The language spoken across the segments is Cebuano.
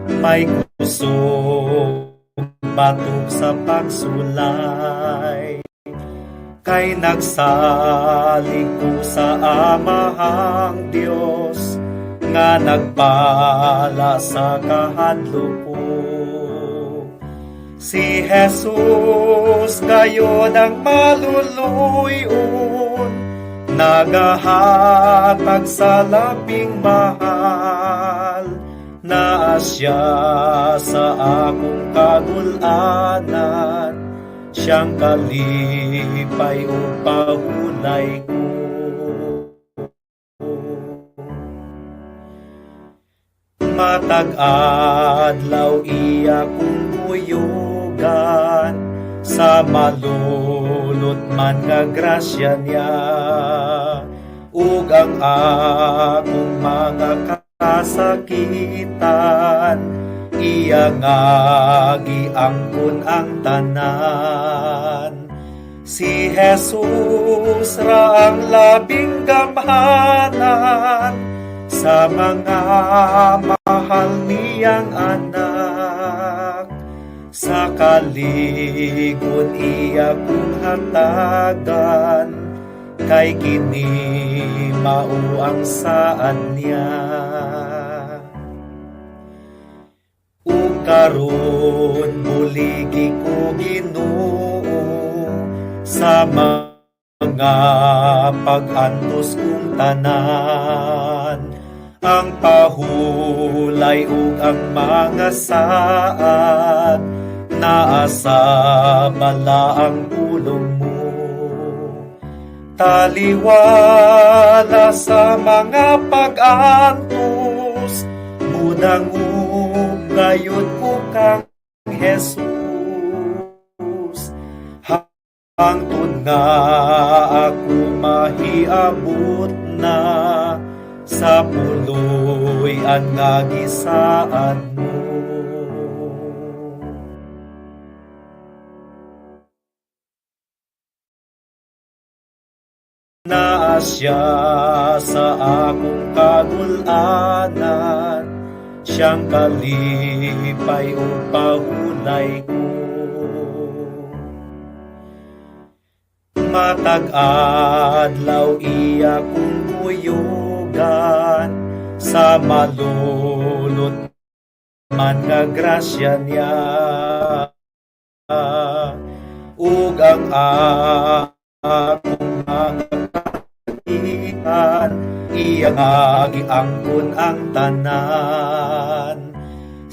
May kusog batok sa pagsulay, kay nagsalig ko sa Amahang Dios nga nagpala sa kahadlok ko. Si Jesus gayod ang maluluyon, nagahatag sa labing mahal. Naa siya sa akong kagul-anan, siyang kalipay ug pahulay ko. Matag adlaw iya kong kuyugan sa malulot man nga grasya niya, ug ang akong mga kasakitan iya nga giangkon ang tanan. Si Jesus ra ang labing gamhanan sa mga mahal niyang anak. Sa kalig-on iya kong hatagan, kay kini mao ang saad niya. Ug karon buligi ko, Ginoo, sa mga pag-antos kong tanan, ang pahulay ug ang mga saad, naa sa balaang pulong mo. Taliwala sa mga pag-antos, mudangop gayud ko kang Jesus, hangtod nga ako mahiabot na sa puloy-an nga gisaad mo. Naa siya sa akong kagul-anan, siyang kalipay ug pahulay ko. Matag adlaw iya kong kuyugan sa malulot man nga grasya niya, ug ang akong mga kasakitan iya nga giangkon ang tanan.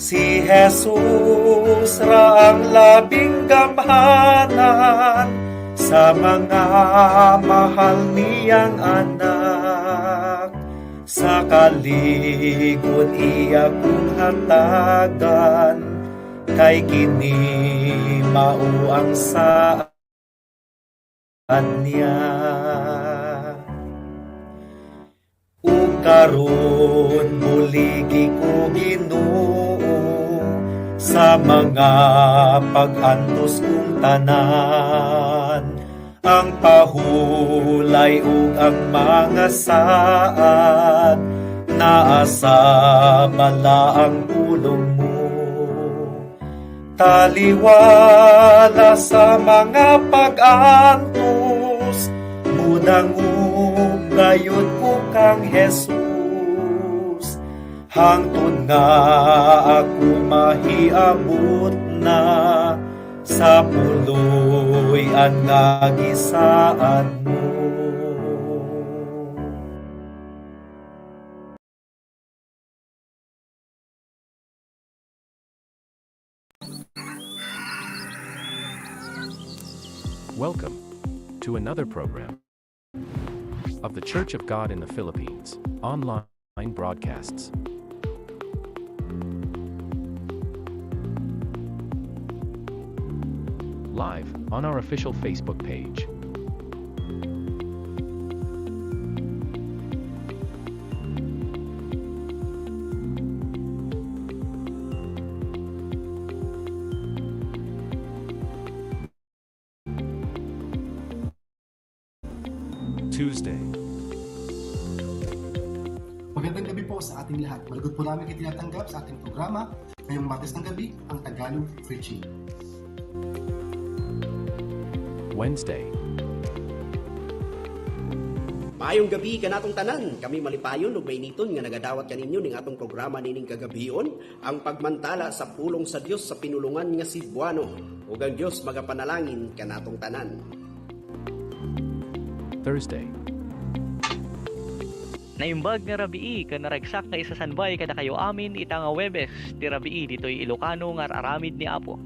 Si Jesus ra ang labing gamhanan sa mga mahal niyang anak. Sa kalig-on iya kong hatagan, kay kini mao ang saad niya. Ug karon buligi ko, Ginoo, sa mga pag-antos kong tanan, ang pahulay ug ang mga saad, naa sa balaang pulong mo. Taliwala sa mga pag-antos, mudangop gayud ko kang Jesus, hangtod nga ako mahiabot na sa puloy-an nga gisaad mo. Welcome to another program of the Church of God in the Philippines, online broadcasts. Live on our official Facebook page. Tuesday. Magandang gabi po sa ating lahat. Malugod po namin kayo tinatanggap sa ating programa, Ngayong Martes ng gabi, ang Tagalog Preaching. Wednesday. Maayong gabi kanatong tanan, kami malipayon ug mainiton nga nagadawat kaninyo ning atong programa nining kagabion, ang pagmantala sa pulong sa Dios sa pinulungan nga Cebuano. Ug ang Dios magapanalangin kanatong tanan. Thursday. Naimbag nga rabii kanaragsak nga isasanbay kada kayo amin ita nga Webes ti rabii ditoy Ilocano nga aramid ni Apo.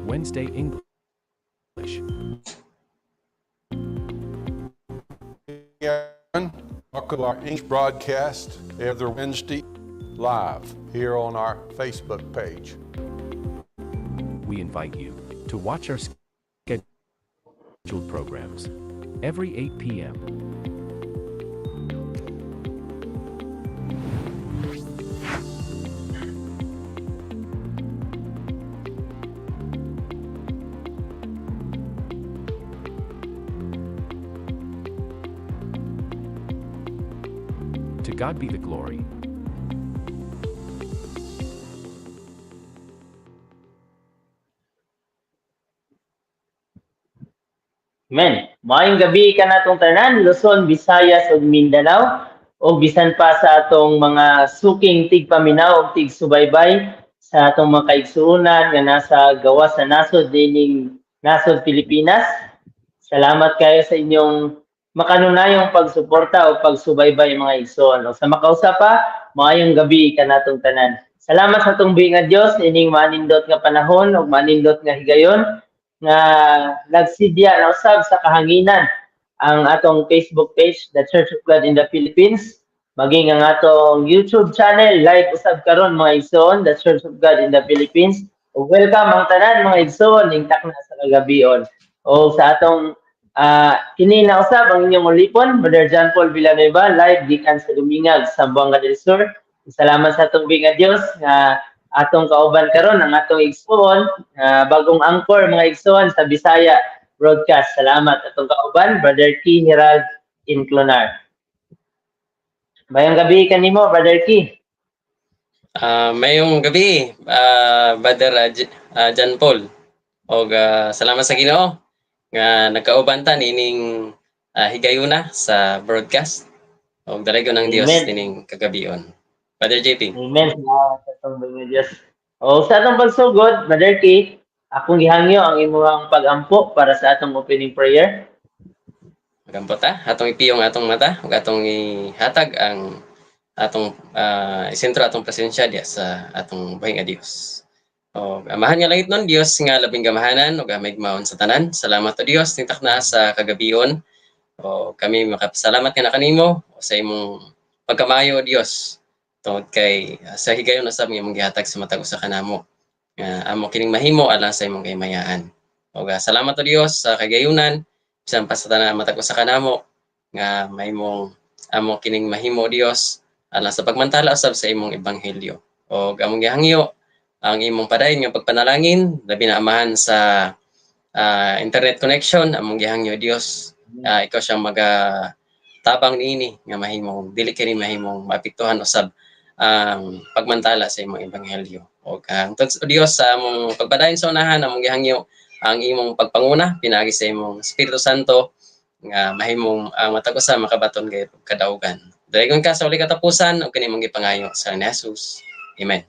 Wednesday English. Welcome to our English broadcast every Wednesday live here on our Facebook page. We invite you to watch our scheduled programs every 8 p.m. To God be the glory. Amen. Maayong gabi kanatong tanan, Luzon, Visayas ug Mindanao ug bisan pa sa atong mga suking tigpaminaw ug tigsubaybay sa atong mga kaigsuonan nga nasa gawas sa nasod nining nasod Pilipinas. Salamat kayo sa inyong makanunayong pagsuporta o pagsubaybay, mga igsoon. O sa makausa pa, maayong gabi kanatong tanan. Salamat sa atong buhi nga Dios ining manindot nga panahon ug manindot nga higayon nga nagsidya na usab sa kahanginan ang atong Facebook page, The Church of God in the Philippines, maging ang atong YouTube channel, live usab karon, mga igsoon, The Church of God in the Philippines. Ug welcome ang tanan, mga igsoon, ning takna sa kagabion. O sa atong kini na usab ang inyong ulipon, Brother John Paul Villanueva, live gikan sa Dumingag, Zamboanga del Sur. Salamat sa atong nga Dios nga atong kauban karon ang atong igsoon, bagong anchor, mga igsoon, sa Bisaya broadcast. Salamat atong kauban, Brother Key Herald Inclonar. Maayong gabi kanimo, Brother Key. Maayong gabi, Brother John Paul. Og salamat sa Ginoo nga nagkauban ta nining higayuna sa broadcast. Og dalaygon ang Dios Amen. nining kagabion. Brother JP. Amen. Salamat sa atong nga Dios. O sa atong pagsugod, Brother Key, akong gihangyo ang imong pag-ampo para sa atong opening prayer. Magampo ta, atong ipiyong atong mata ug atong ihatag ang atong isentro atong presensya diya sa atong buhi nga Dios. O Amahan nga langitnon, Dios nga labing gamahanan ug maigmaon sa tanan. Salamat o Dios ning takna sa kagabion. O kami makapasalamat nga na kanimo sa imong pagkamayo, Dios. Tungod kay sa higayon usab nga imong gihatag sa matag usa kanamo. Nga amo kining mahimo alang sa imong kahimayan. O salamat o Dios sa kagayunan bisan pa sa tanan matag usa kanamo nga mahimong amo kining mahimo, Dios, alang sa pagmantala usab sa imong ebanghelyo. O among gihangyo ang imong padayon nga pagpanalangin, labi na, Amahan, sa internet connection. Among gihangyo, Dios, ikaw siyang maga tabang niini nga mahimong dili kini mahimong maapektuhan usab ang pagmantala sa imong ebanghelyo. O ang o Dios, sa among pagpadayon sa unahan, among gihangyo ang imong pagpanguna pinaagi sa imong Espiritu Santo nga mahimong ang matag usa makabaton kay kadaugan. Dalaygon ka sa walay katapusan ug kini imong gipangayo sa ni Jesus. Amen.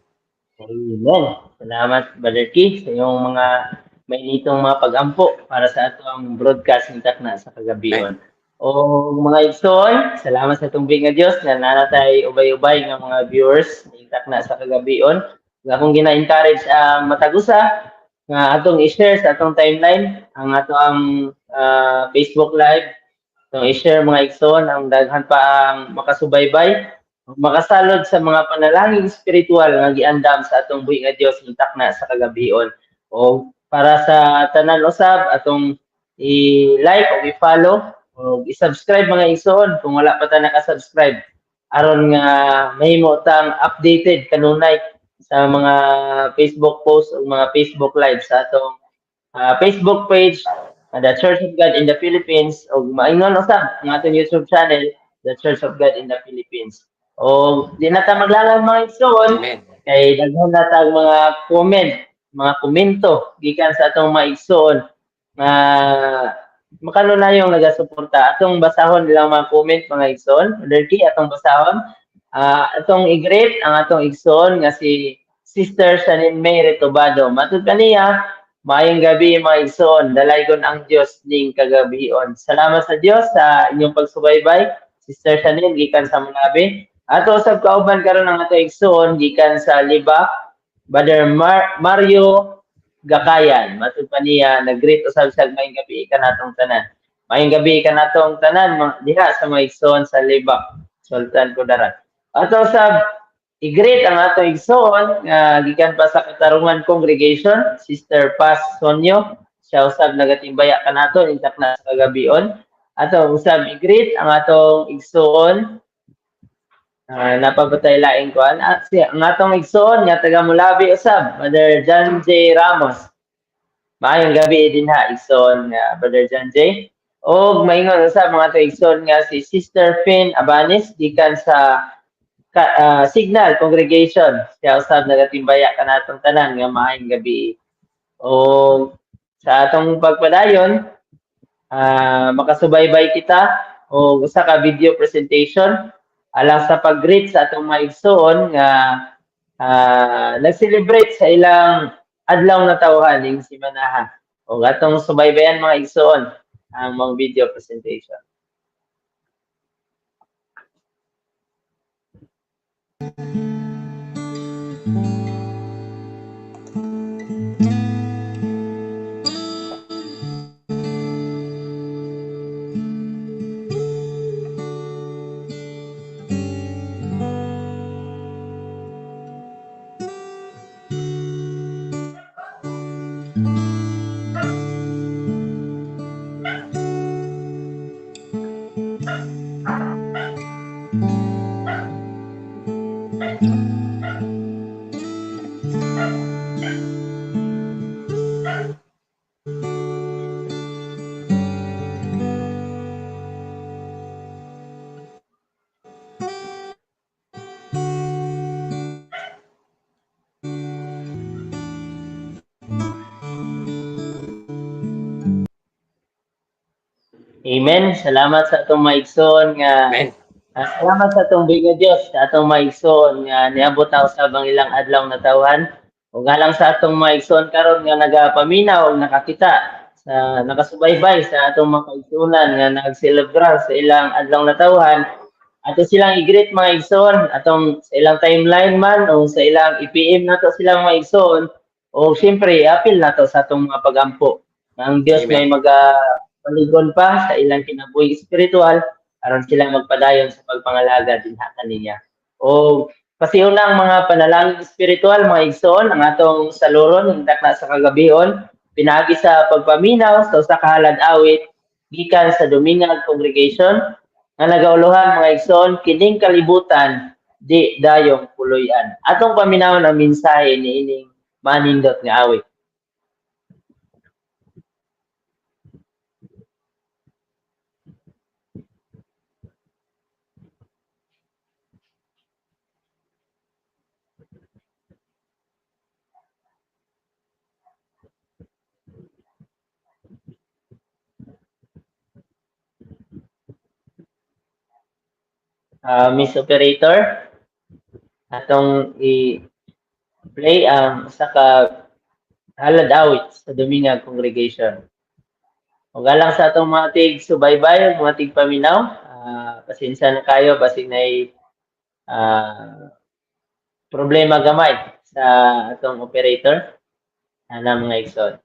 Amen. Salamat, Brother Key, sa iyong mga mainitong mga pag-ampo para sa atong broadcast ng takna sa kagabion. O mga igsoon, salamat sa atong nga Dios nga nanatay ubay-ubay nga mga viewers ning takna sa kagabion. Ug akong gina-encourage ang matag usa nga atong i-share sa atong timeline ang ato ang Facebook Live. Atong i-share, mga igsoon, ang daghan pa ang makasubaybay, makasalod sa mga panalangin spiritual nga giandam sa atong buhi nga Dios ning takna sa kagabion. O para sa tanan usab, atong i-like o i-follow o i-subscribe, mga igsoon, kung wala pa ta naka-subscribe aron nga mahimo tang updated kanunay sa mga Facebook post o mga Facebook Live sa atong Facebook page, The Church of God in the Philippines, o maingon usab ang atong YouTube channel, The Church of God in the Philippines. O di na ta maglalam, mga igsoon. Amen. Kay daghan na tag mga comment, mga komento gikan sa atong mga igsoon nga makanunayong nagasuporta. Atong basahon nilang mga comment, mga igsoon. Brother Key, atong basahon. Atong i-greet ang atong igsoon nga si Sister Shanin May Retobado. Matud kaniya, maayong gabi mga igsoon, dalaygon ang Dios ning kagabion. Salamat sa Dios sa inyong pagsubaybay, Sister Shanin gikan sa Molave. Ato usab kauban karon ang ato igsoon gikan sa Libak, Brother Mario Gakayan. Matud pa niya, nag-greet usab siya, maayong gabi kanatong tanan. Maayong gabi kanatong tanan diha sa mga igsoon sa Libak, Sultan Kudarat. Ato usab i-greet ang ato igsoon nga gikan pa sa Katarungan Congregation, Sister Paz Sonyo. Siya usab nagatimbaya kanato intak na sa kagabion. Ato usab i-greet ang atong igsoon, napabutay laing kuan. Siya, ang atong igsoon nga taga Molave usab, Brother John J. Ramos. Maayong gabi din ha, igsoon nga Brother John J. Og maingon usab mga atong igsoon nga si Sister Finn Abanis gikan sa Signal Congregation. Siya usab nagatimbaya kanatong tanan nga maayong gabi. O sa atong pagpadayon, makasubaybay kita og usa ka video presentation alang sa pag-greet sa atong mga igsoon nga nag-celebrate sa ilang adlaw na tawhan ning simanaha. O atong subaybayan, mga igsoon, ang mga video presentation. Amen. Salamat sa atong mga igsoon nga Amen. Salamat sa atong big nga Dios sa atong mga igsoon nga niabot na usab ang ilang adlaw na tawhan. Ug alang sa atong mga igsoon karon nga nagapaminaw ug nakakita sa nakasubaybay sa atong mga kaigsuonan nga nagselebrar sa ilang adlaw na tawhan, ato silang i-greet, mga igsoon, atong sa ilang timeline man o sa ilang i-PM nato silang mga igsoon, o siyempre i-apil nato sa atong mga pagampo. Ang Dios Amen. may maga paligon pa sa ilang kinabuhi espiritual aron sila magpadayon sa pagpangalaga dinha kaniya. O pasiunang mga panalangin espiritual, mga igsoon, ang atong saluron ng takna sa kagabion pinaagi sa pagpaminaw sa usa ka halad awit gikan sa Dumingag Congregation nga nagauluhan, mga igsoon, "Kining Kalibutan Di Dayong Puloy-an." Atong paminawon ang mensahe niining manindot nga awit. Miss Operator, atong i-play ang usa ka halad awit sa Dumingag Congregation. Ug alang sa atong mga tig subaybay ug mga tig paminaw, pasensya na kayo basig nay problema gamay sa atong operator ana, mga igsoon.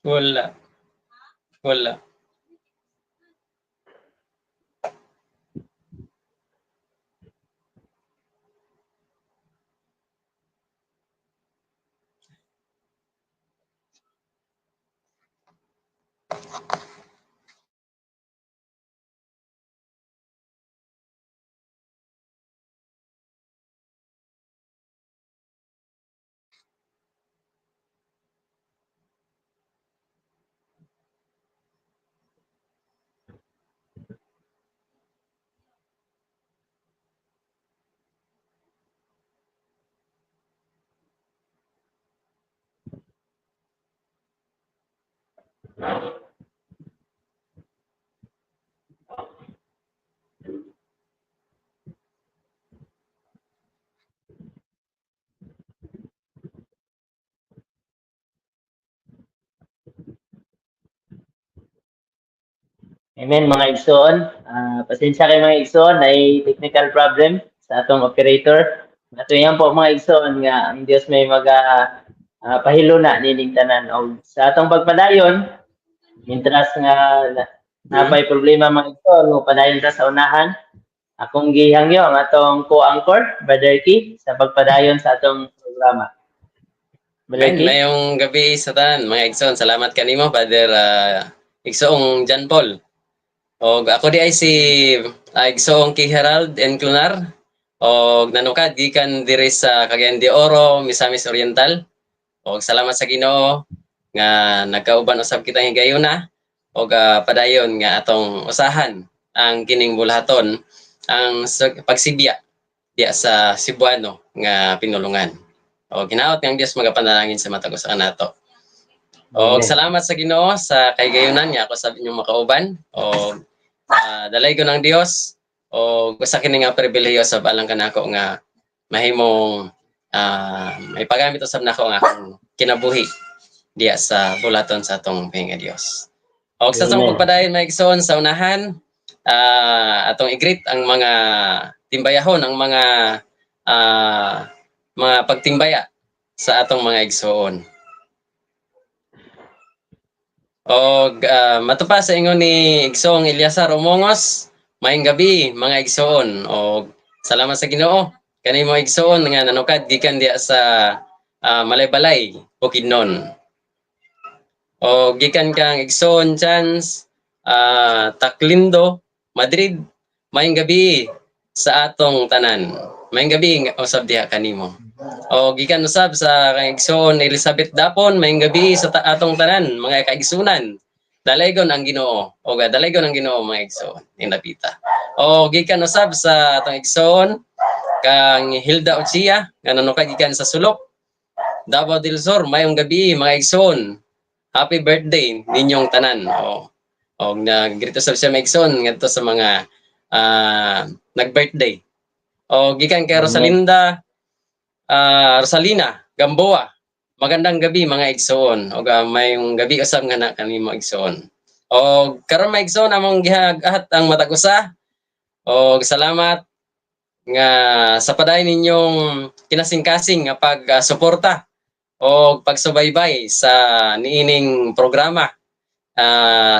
Wala. Wala. Amen, mga igsoon. Pasensya kay mga igsoon, ay technical problem sa atong operator. Matuyan po mga igsoon nga ang Dios may maga pahiluna nining tanan og sa atong pagpadayon mintras nga napay problema mga igsoon mo padayon ta sa unahan. Akong gihangyo ang atong co-anchor, Brother Key, sa pagpadayon sa atong programa. Brother Amen. Key? Mayong gabi sa tanan, mga igsoon. Salamat kanimo, Father Igsoong John Paul. Og ako di ay si Igsoong Key Herald Enclunar og nanukad gikan diri sa Cagayan de Oro, Misamis Oriental. Og salamat sa Ginoo nga nagkauban usab kitang higayuna og padayon nga atong usahan ang kining bulahaton ang pagsibya diya sa Cebuano nga pinulungan. O ginaot nga ang Dios magapanalangin sa matag usa kanato. O Amen. salamat sa Ginoo sa kaygayunan nga ako sa inyong makauban. O dalay ko ng Dios o usa kini nga pribilehiyo sa alang kanako nga mahimong may pagamit usab nako ang akong kinabuhi diya sa bulaton sa atong nga Dios. Og sa atong Amen. pagpadayon mga igsoon sa unahan, atong i-greet ang mga timbayahon, ang mga mga pagtimbaya sa atong mga igsoon. Og matupa sa ingon ni Igsoong Eliasar Omongos, maayong gabi mga igsoon. Og salamat sa Ginoo kanimo igsoon nga nanukad gikan diya sa Malaybalay, Bukidnon. Og gikan kang Igsoon Chance Taklindo, Madrid, maayong gabi sa atong tanan. Maayong gabi nga usab diha kanimo. O gikan usab sa kang Igsoon Elizabeth Dapon, maayong gabi sa atong tanan mga kaigsunan. Dalaygon ang Ginoo. O dalaygon ang Ginoo mga igsoon ning napita. O gikan usab sa atong igsoon kang Hilda Ochia nga nanukad gikan sa Sulok, Davao del Sur, maayong gabi mga igsoon. Happy birthday ninyong tanan. O og naggrito sab siya mga igsoon ngadto sa mga nag-birthday. O gikan kay Rosalinda Rosalina Gamboa. Magandang gabi mga igsoon. Og mayong gabi usab nga na kanimo igsoon. Og karon mga igsoon among gihag-at ang matag usa. Og salamat nga sa padayon ninyong kinasingkasing nga pag-suporta o pagsubaybay sa niining programa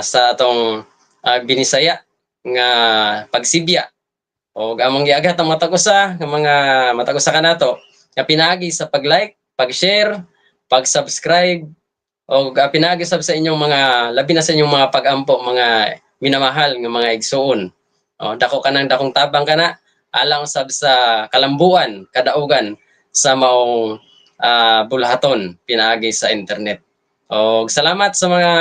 sa atong Binisaya nga pagsibya. Og among giaghat ang matag usa nga mga matag usa kanato nga pinaagi sa pag-like, pag-share, pag-subscribe og pinaagi sab sa inyong mga labi na sa inyong mga pag-ampo, mga minamahal nga mga igsuon. O, dako kanang dakong tabang kana alang sab sa kalambuan, kadaugan sa maong bulahaton pinaagi sa internet. Og salamat sa mga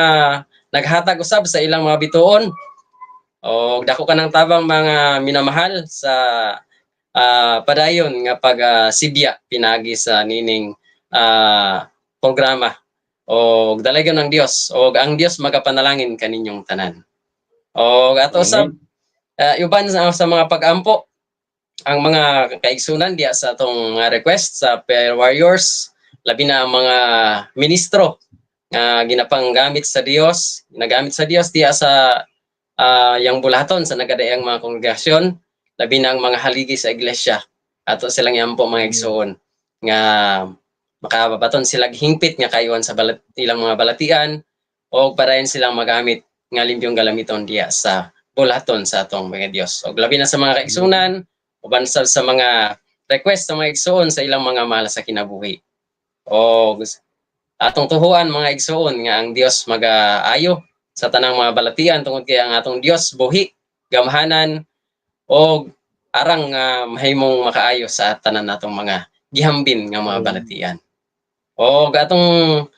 naghatag usab sa ilang mga bituon. Og dako kanang tabang mga minamahal sa padayon nga pag sibya pinaagi sa nining programa. Og dalaygon ng Dios og ang Dios magapanalangin kaninyong tanan. Og ato sa uban sa mga pag-ampo ang mga kaigsunan diya sa atong mga request sa prayer warriors, labi na ang mga ministro nga ginapanggamit sa Dios, ginagamit sa Dios diya sa yang bulahaton sa nagadayang mga kongregasyon, labi na ang mga haligi sa iglesia. Ato silang iampo mga igsoon nga makababaton sila hingpit nga kayuan sa ilang mga balatian o parayon silang magamit nga limbyong galamiton diya sa bulahaton sa atong mga Dios. Og labi na sa mga kaigsunan, uban sa mga request sa mga igsoon sa ilang mga mahal sa kinabuhi. O atong tuhuan mga igsoon nga ang Dios magaayo sa tanang mga balatian tungod kay ang atong Dios buhi, gamhanan og arang nga mahimong makaayo sa tanan natong mga gihambin nga mga balatian. Og atong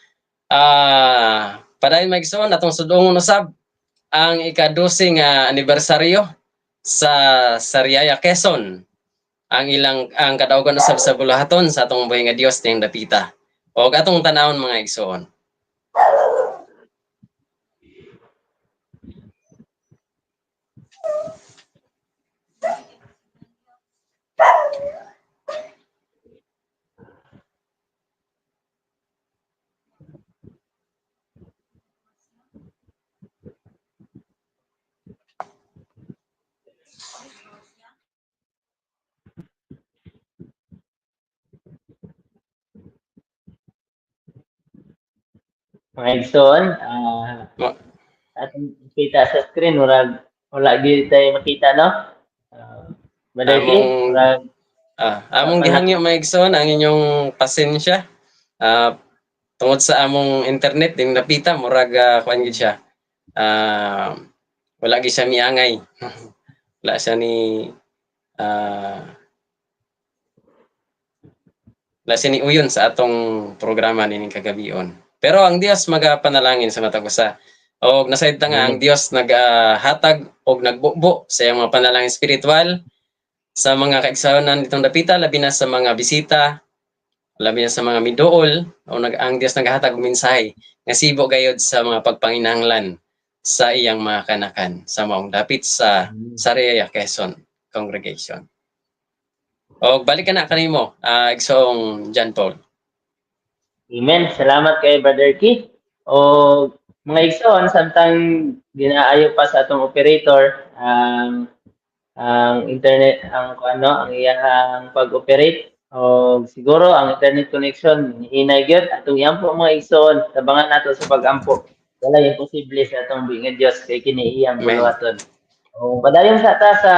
padayon mga igsoon atong sudongon usab ang ika-12 nga anibersaryo sa Sariaya, Quezon. Ang ilang ang kadaugan usab sa bulahaton sa atong buhi nga Dios ning dapita. Og atong tanawon mga igsoon. Mga igsoon, atong kita sa screen, murag wala gyud tayo makita, no? Brother Keith, murag Among gihangyo, mga igsoon, ang inyong pasensya. Tungod sa among internet ding napita, murag kuan gid siya. Wala gid siya miangay. Wala siya ni wala siya ni uyon sa atong programa nining kagabion. Pero ang Dios magapanalangin sa matag usa. Og nasayd ta nga ang Dios naghatag og nagbubo sa iyang mga panalangin spiritual sa mga kaigsuonan ditong dapita, labi na sa mga bisita, labi na sa mga miduol, o ang Dios naghatag og mensahe nga sibo gayod sa mga pagpanginahanglan sa iyang mga kanakan sa maong dapit sa Sariaya Quezon Congregation. Og balik ka na kanimo, igsoong John Paul. Amen. Salamat kay Brother Keith. O mga igsoon, samtang ginaayo pa sa atong operator ang internet, ang ano, ang iyang pag-operate, o siguro ang internet connection hinay gyud, atong iampo, mga igsoon, tabangan nato sa pag-ampo. Wala imposible sa atong buhi nga Dios kay kini iyang buluhaton. O padayon sa ta sa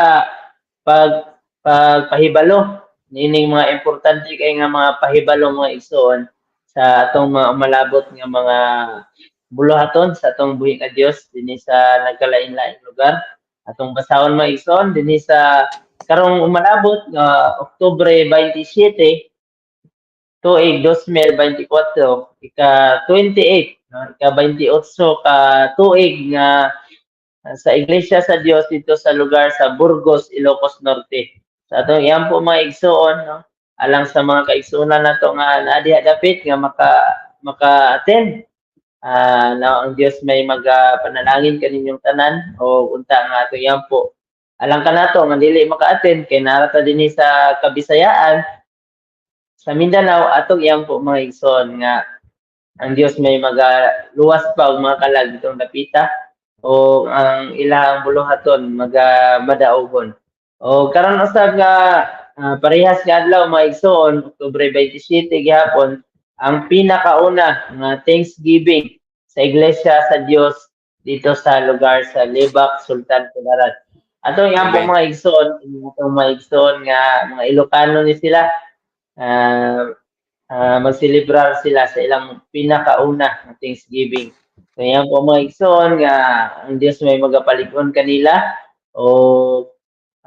pagpahibalo niining mga importante kay nga mga pahibalo, mga igsoon, sa atong mga umalabot nga mga buluhaton sa atong buhi nga Dios dinhi sa nagkalain-laing lugar. Atong basahon, mga igsoon, dinhi sa karong umalabot nga Oktubre 27 tuig 2024, ika 28, no, ika 28 ka tuig nga sa Iglesia sa Dios dito sa lugar sa Burgos, Ilocos Norte. Sa atong iyampo, mga igsoon, no, alang sa mga kaigsuonan nato nga naa diha dapit nga maka-attend, na ang Dios may magapanalangin kaninyong tanan o unta nga atong iyampo alang kanato nga dili maka-attend kay naa ra ta dinhi sa Kabisayaan sa Mindanao. Atong iyampo, mga igsoon, nga ang Dios may magaluwas pa og mga kalag ditong dapita o ang ilahang buluhaton maga madaogon. O karon usab nga parehas nga adlaw, mga igsoon, Oktubre 27 gihapon ang pinakauna nga Thanksgiving sa Iglesia sa Dios dito sa lugar sa Lebak, Sultan Kudarat. Atong iyampo, Amen. mga igsoon, atong mga igsoon nga mga Ilocano ni sila, magselebrar sila sa ilang pinakauna nga Thanksgiving. So yan po, mga igsoon, nga ang Dios may magapalig-on kanila o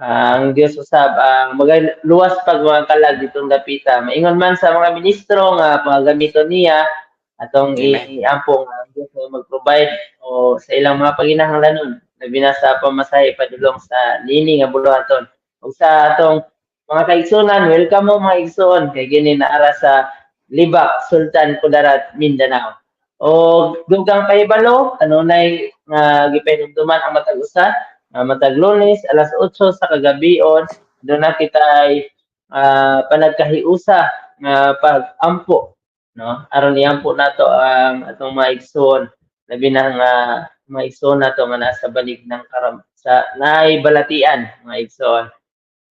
ang Dios usab ang magaluwas pag mga kalag ditong dapita. Maingon man sa mga ministro nga pagamiton niya, atong iampo nga ang Dios may mag-provide o sa ilang mga panginahanglanon labi na sa pamasahe padulong sa nini nga buluhaton. Ug sa atong mga kaigsuonan, welcome mo, mga igsoon, kay kini naara sa Libak, Sultan Kudarat, Mindanao. O dugang pahibalo, kanunay nga gipahinumduman ang matag usa nga matag Lunes alas 8 sa kagabion doon na kita ay panagkahiusa nga pag-ampo, no, aron iampo nato ang atong mga igsoon, labi na nga mga igsoon nato nga nasa banig ng karam sa naay balatian, mga igsoon.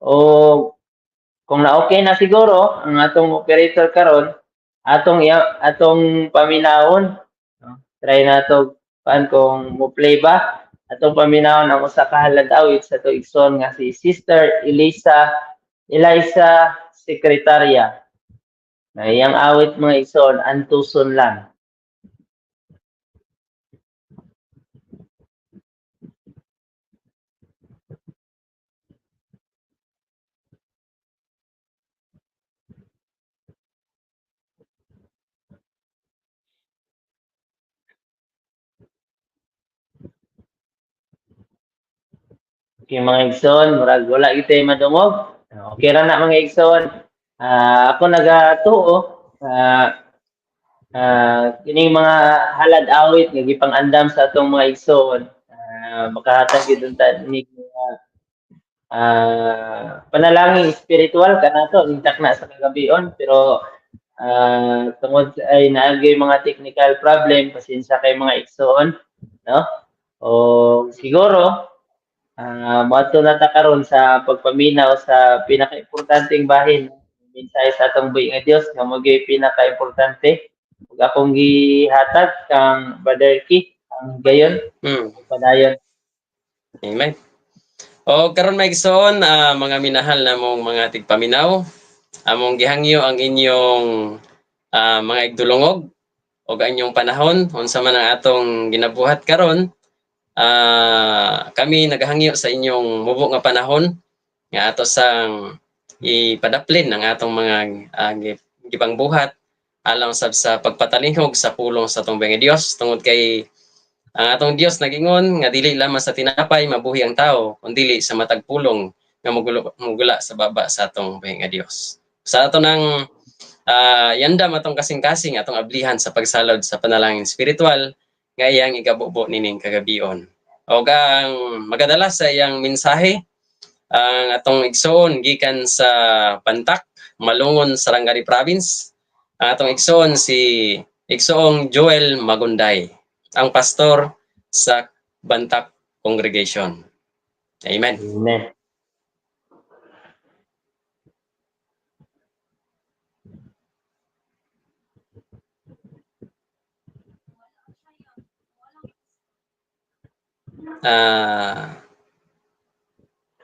O kung na okay na siguro ang atong operator karon, atong paminawon, no? Try nato paan kung mo play ba. Atong paminawon ang usa ka halad awit sa atong igsoon nga si Sister Elisa Eliza Secretaria na iyang awit, mga igsoon, "Antuson Lang." Okay, mga igsoon, murag wala kita madungog. Okay ra na, mga igsoon. Ako nagatuo kining mga halad awit nga gipang-andam sa atong mga igsoon, makahatag gyud unta ni panalangin spiritual kanato intak na sa kagabion, pero tungod ay naagay mga technical problem, pasensya kay mga igsoon, no? O siguro moadto na ta karon sa pagpaminaw sa pinakaimportanteng bahin, mensahe sa atong buhi nga Dios nga mao gyud pinakaimportante. Ug akong gihatag kang Brother Key ang gayon padayon. Amen. O karon may igsoon, mga minahal namong mga tigpaminaw, among gihangyo ang inyong mga igdulongog o ang inyong panahon unsa man ang atong ginabuhat karon. Kami nagahangyo sa inyong mubo nga panahon nga ato sang ipadaplin ang atong mga gipangbuhat alang sab sa pagpatalinghog sa pulong sa atong nga Dios, tungod kay ang atong Dios nagingon nga dili lamang sa tinapay mabuhi ang tao kundi sa matag pulong nga mugula sa baba sa atong buhi nga Dios. Sa ato nang yandam atong kasing-kasing atong ablihan sa pagsalod sa panalangin spiritual nga iyang igabubo nining kagabion. O ang magadala sa iyang mensahe ang atong igsoon gikan sa Bantac, Malungon, Sarangani Province. Ang atong igsoon si Igsoong Joel Magunday, ang pastor sa Bantac Congregation. Amen. Amen.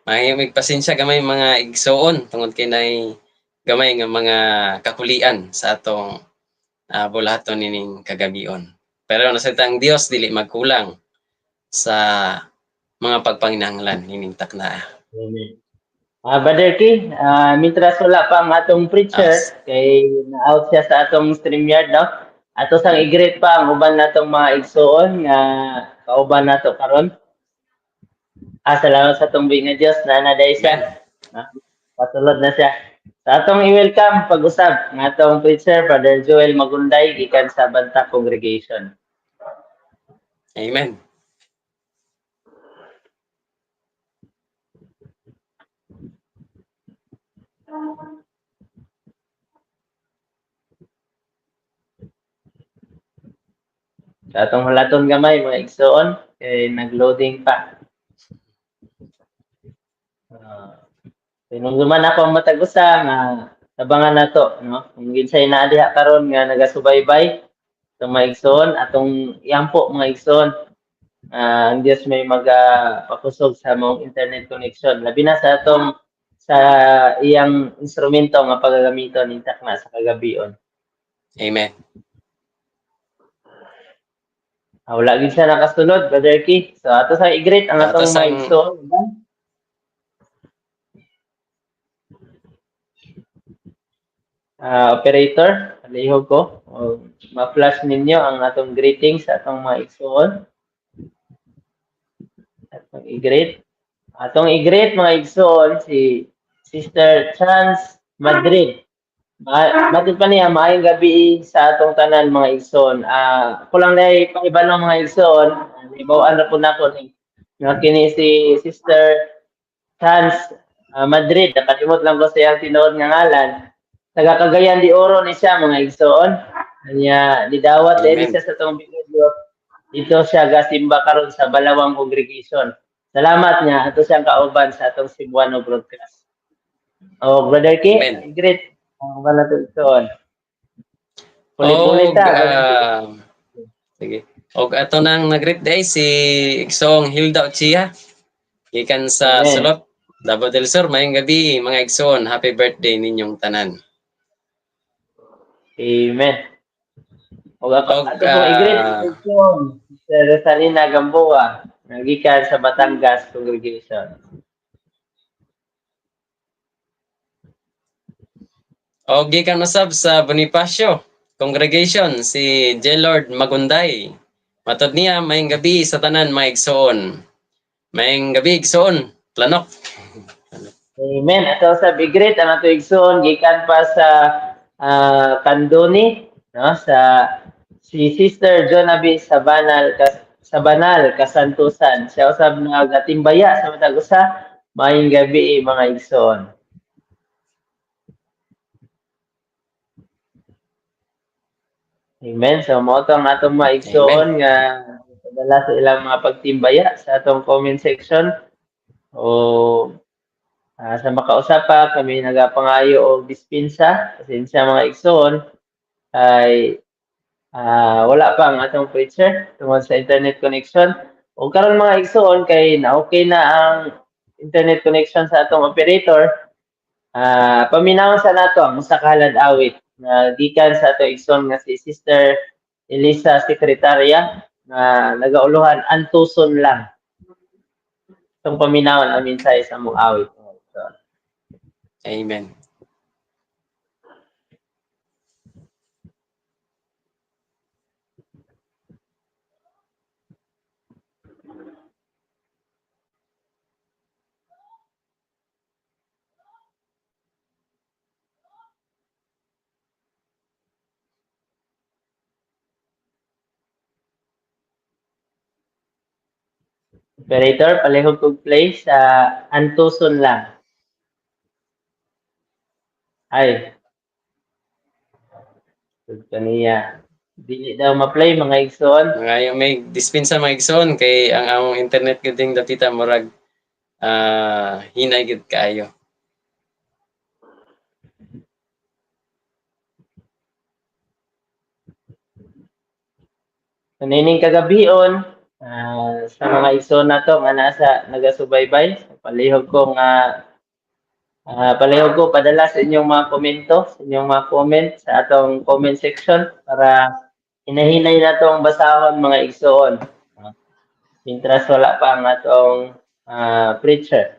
May pasensya gamay mga igsoon tungod kay nay gamay nga mga kakulian sa atong bulahaton nining kagabion. Pero nasayta ang Dios dili magkulang sa mga pagpanginahanglan nining takna. Amen. Brother Key, mintras wala pa ang atong preacher kay na-out siya sa atong StreamYard, no? Ato sang i-greet pa ang uban natong mga igsoon nga kauban nato karon. Salamat sa atong buhi nga Dios na naday siya. Patulod na siya. Sa atong i-welcome pag-usab ng atong preacher, Brother Joel Magunday, gikan sa Bantac Congregation. Amen. Sa atong hulaton gamay mga igsoon kay nagloading pa. Tinungduman ako ang matag usa nga tabangan nato, no? Kung ginsay naa diha karon nga nagasubaybay itong mga igsoon, atong iampo mga igsoon, ang Dios may magapakusog sa mong internet connection. Labi na sa atong sa iyang instrumento nga pagagamiton intak na sa kagabion. Amen. Wala gid siya nakasulod, Brother Key. So ato sa i-greet ang atong mga igsoon. Operator, palihog ko. O, ma-flash ninyo ang atong greetings sa atong mga igsoon. Atong i-greet. Atong i-greet mga igsoon si Sister Chance Madrid. Matid pa niya, maayong gabi sa atong tanan mga igsoon. Ako lang na ipahibalo mga igsoon. Ibawaan na po nako ni nga kini si Sister Chance Madrid. Nakalimot lang ko sa iyang tinuod nga ngalan. Taga Cagayan de Oro ni siya mga igsoon. Anya nidawat diri siya sa atong video. Dito siya gasimba karon sa Balawang Congregation. Salamat niya ato siyang kauban sa atong Cebuano broadcast. Oh, Brother K, great. Ang kauban nato igsoon. Pulit-pulit ta. Sige. Og ato nang nag-greet day si Igsoong Hilda Ochia. Gikan sa Sulot, Davao del Sur. Maayong gabi mga igsoon. Happy birthday ninyong tanan. Amen. Og ako, ato pong i-greet igsoon sa Rosalina Gamboa, nagikan sa Batangas Congregation. Og gikan masab sa Bonifacio Congregation si Jelord Magunday. Matod niya, maayong gabi sa tanan mga igsoon. Maayong gabi igsoon, Planok. Amen. Ato sa i-greet ang ato igsoon gikan pa sa Candoni, no, sa si Sister Jonaby sa Banal Kasantusan. Siya usab nagatimbaya sa matag usa. Maayong gabi mga igsoon. Amen. So mao to ang atong mga igsoon nga padala sa ilang mga pagtimbaya sa atong comment section. O sa makausap pa kami nagapangayo og dispensa pasensya mga igsoon ay Wala pa ang atong preacher tungod sa internet connection. O karon mga igsoon kay na okay na ang internet connection sa atong operator. Paminawon sa nato ang usa ka halad awit na gikan sa atong igsoon nga si Sister Elisa Secretaria na nagauluhan antuson lang. Itong paminawon ang mensahe sa among awit. So, Amen. Operator, palihog kog play sa antuson lang. Ay. Sud kaniya. Dili daw ma-play mga igsoon. Mga yung may dispensa mga igsoon kay ang among internet gud ding dapita murag hinay gid kaayo. Kanining kagabion, sa mga igsoon nato nga nasa nagasubaybay, palihog ko nga palihog ko padala sa inyong mga komento, sa inyong mga comment sa atong comment section para hinahinay na tong basahon mga igsoon. Mientras wala pa ang atong preacher.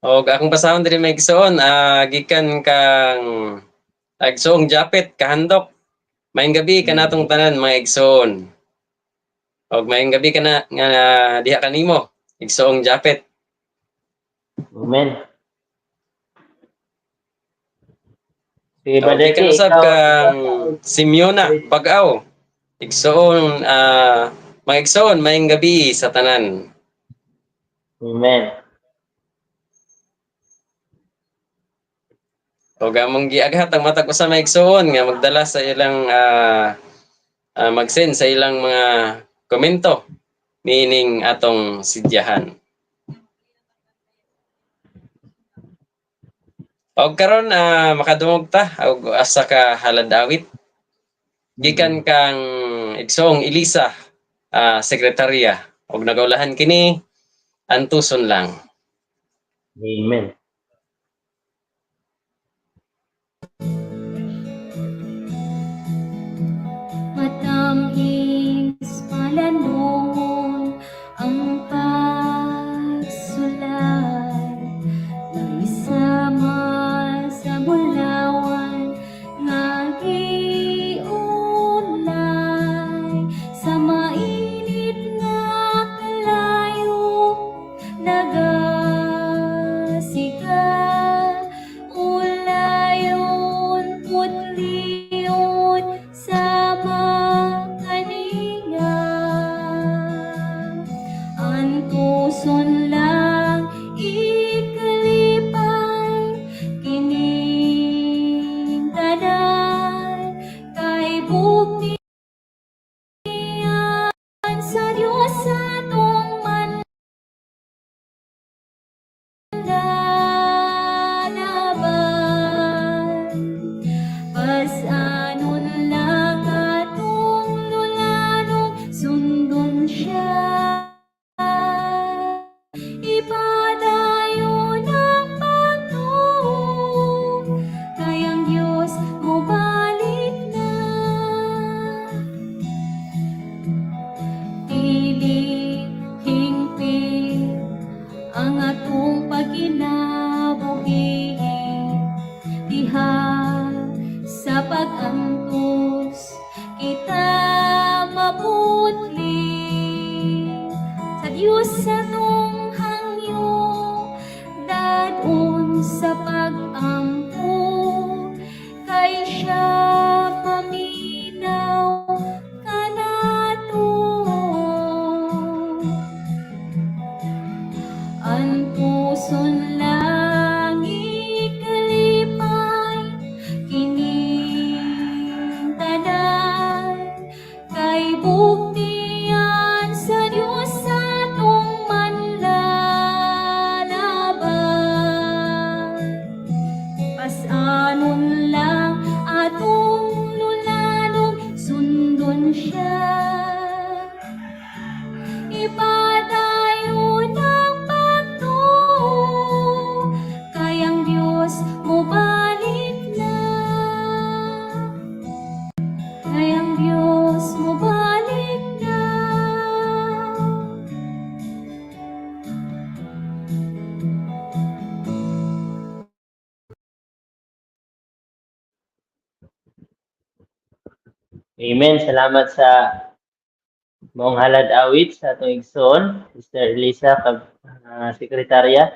Og akong basahon diri mga igsoon, gikan kang Igsoong Japet kahandok. Maayong gabi kanatong tanan mga igsoon. Og maayong gabi kana nga diha kanimo, Igsoong Japet. Amen. Sige, Og Brother gikan K, usab ikaw, kang Simeona Bag-aw. Igsoon mga igsoon, maayong gabi sa tanan. Amen. Og among giaghat ang matag usa mga igsoon nga magdala sa ilang mag-send sa ilang mga komento niining atong sidyahan. Og karon makadungog ta og asa ka haladawit gikan kang igsoong Elisa sekretarya og nagaulahan kini antuson lang. Amen. Matamis palanong ang pagsulay ng isama sa bulawan nga giulay sa mainit nga kalayo nagasika ulayon putlion sa makaninga antuson lang ikalipay kining tanan kay bugtian sa Dios atong manlalaban. Pasanon lang atong lulanog, sundon siya. Ipadayon ang pagtuo, kay ang Diyos mobalik na. Dili hingpit ang atong pagkinabuhi diha sa pag-antos kita mabutli sa Diyos atong hangyo dadon sa pag-ampo kay siya paminaw kanato. Antuson lang ikalipay kining tanan kay bugtian sa Dios. Amen. Salamat sa maong halad awit sa atong igsoon, Sister Elisa, sekretarya.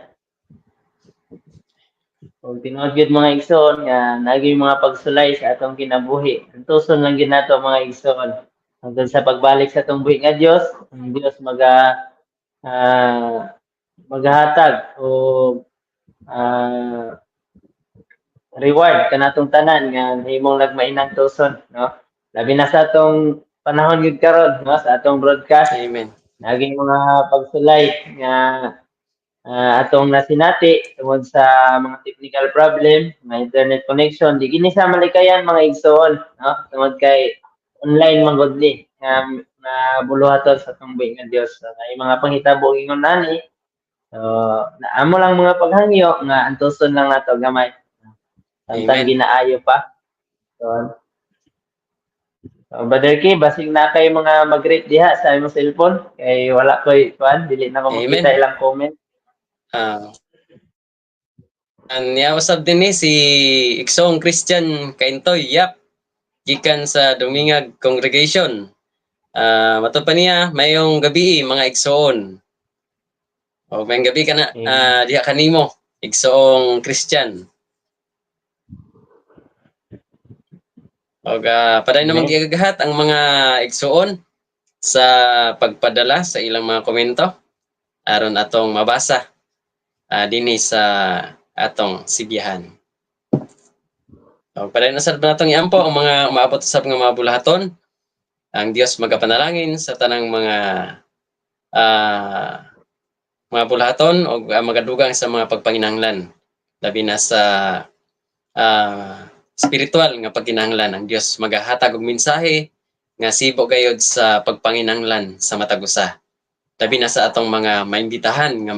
Ug tinuod gyud, mga igsoon, nga naging mga pagsulay sa atong kinabuhi. Antuson lang gyud nato, mga igsoon. Hangtod sa pagbalik sa atong buhi nga Dios, ang Dios magahatag o reward kanatong tanan nga himong nagmainang tuson, no? Labi na sa atong panahon gyud karon, no, sa atong broadcast. Amen. Naging mga pagsulay nga atong nasinati tungod sa mga technical problem, mga internet connection, di gini sa malikayan, mga igsoon, no? Tungod kay online man gud ni nga nga buluhaton sa atong buhi nga Dios. So, ay mga panghitabo ingon nani. So, naamo lang mga paghangyo nga antuson lang nato gamay. Samtang Amen. ginaayo pa. So, Brother K, basig na kay mga mag-rate diha sa imong cellphone kay wala koy kuan, dili na ko Amen. makita ilang comment. Ang niya usab din ni si Igsoong Christian Kaintoy, yap. Gikan sa Dumingag Congregation. Mato pa niya, mayong gabi mga igsoon. O mayong gabi ka na Amen. Diha kanimo, Igsoong Christian. Og padayon namang Amen. gigagahat ang mga igsoon sa pagpadala sa ilang mga komento aron atong mabasa dinhi sa atong sigihan. Og padayon na sad natong iampo ang mga umaabot usab nga mga bulahaton. Ang Dios magapanalangin sa tanang mga bulahaton og magadugang sa mga pagpanginahanglan, labi na sa spiritual nga pagkinahanglan. Ang Dios magahatag og mensahe nga sibo gayod sa pagpanginahanglan sa matag usa, labi na sa atong mga maimbitahan nga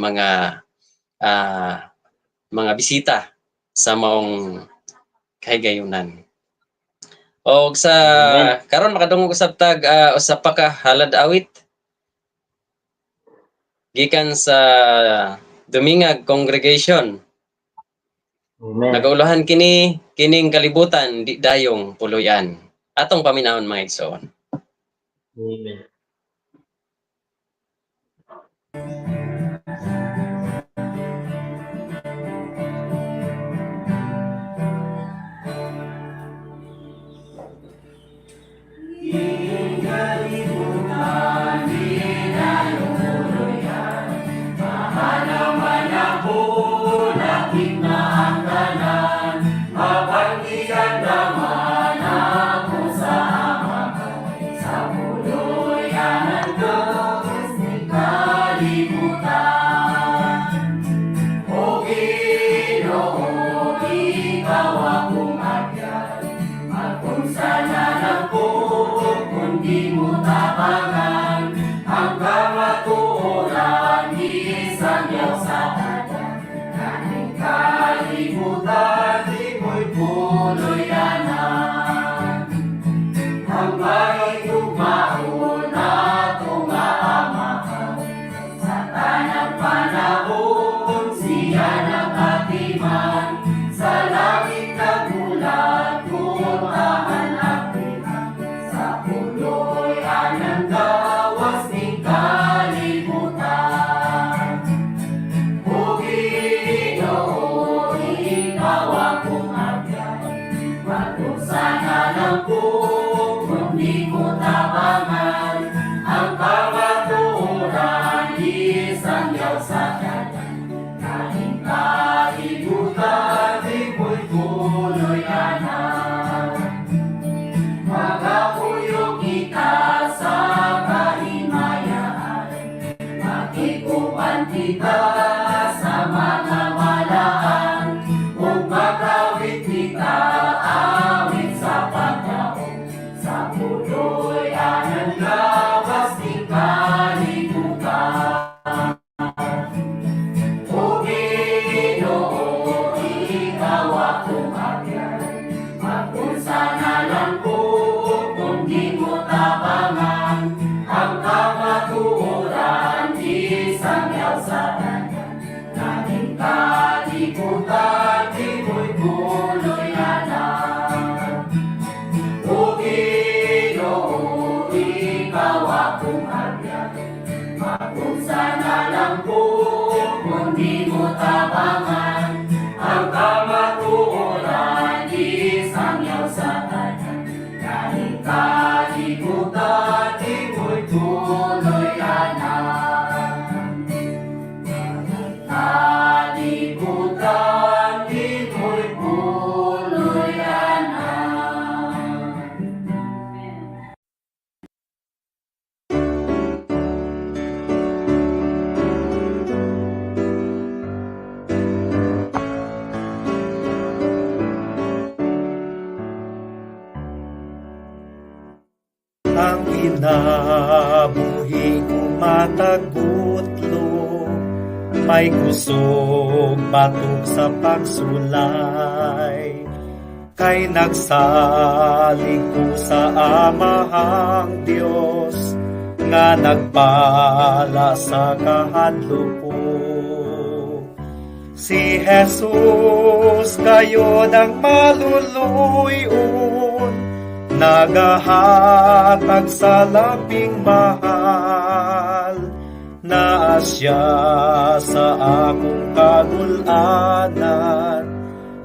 mga bisita sa maong kahigayunan. Og sa Amen. karon makadungog usab tag usa pa ka halad awit gikan sa Dumingag Congregation. Amen. Nagaulahan kini, "Kining Kalibutan Di Dayong Puluyan." Atong paminawon, mga igsoon. Amen. Magampo kung di mo tabangan ang kamatuoran, isangyaw sa tanan. Ganing kalibutan, imo'y puloy-anan. Ganing kalibutan, imo'y puloy-anan. Ang kinabuhi ko matagutlo, may kusog batok sa pagsulay, kay nagsalig ko sa Amahang Dios nga nagpala sa kahadlok ko. Si Jesus gayod ang maluluyon, nagahatag sa labing mahal, naa siya sa akong kagul-anan,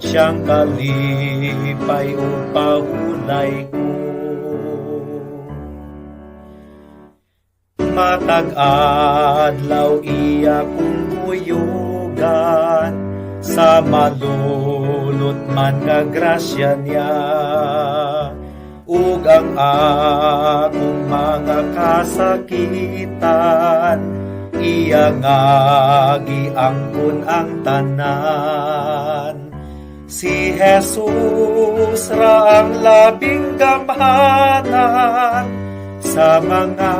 siyang kalipay ug pahulay ko. Matag adlaw iya kong kuyugan, sa malulot man nga grasya niya, ug ang akong mga kasakitan, iya nga giangkon ang tanan. Si Jesus ra ang labing gamhanan sa mga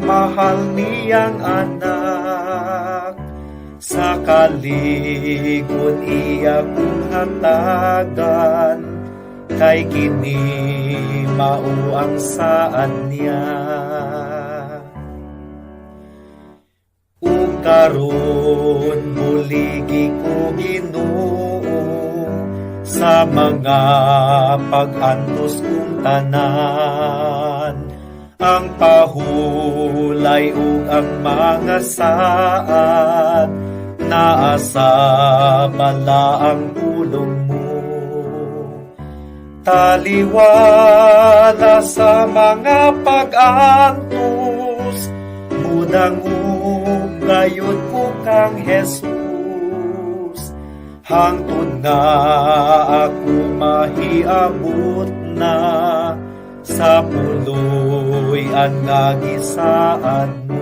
mahal niyang anak. Sa kalig-on iya kong hatagan, kay kini mao ang saad niya. Ug karon buligi ko, Ginoo, sa mga pag-antos kong tanan, ang pahulay ug ang mga saad, naa sa balaang pulong mo. Taliwala sa mga pag-antos, mudangop gayud ko kang Jesus, hangtod nga ako mahiabot na sa puloy-an nga gisaad mo.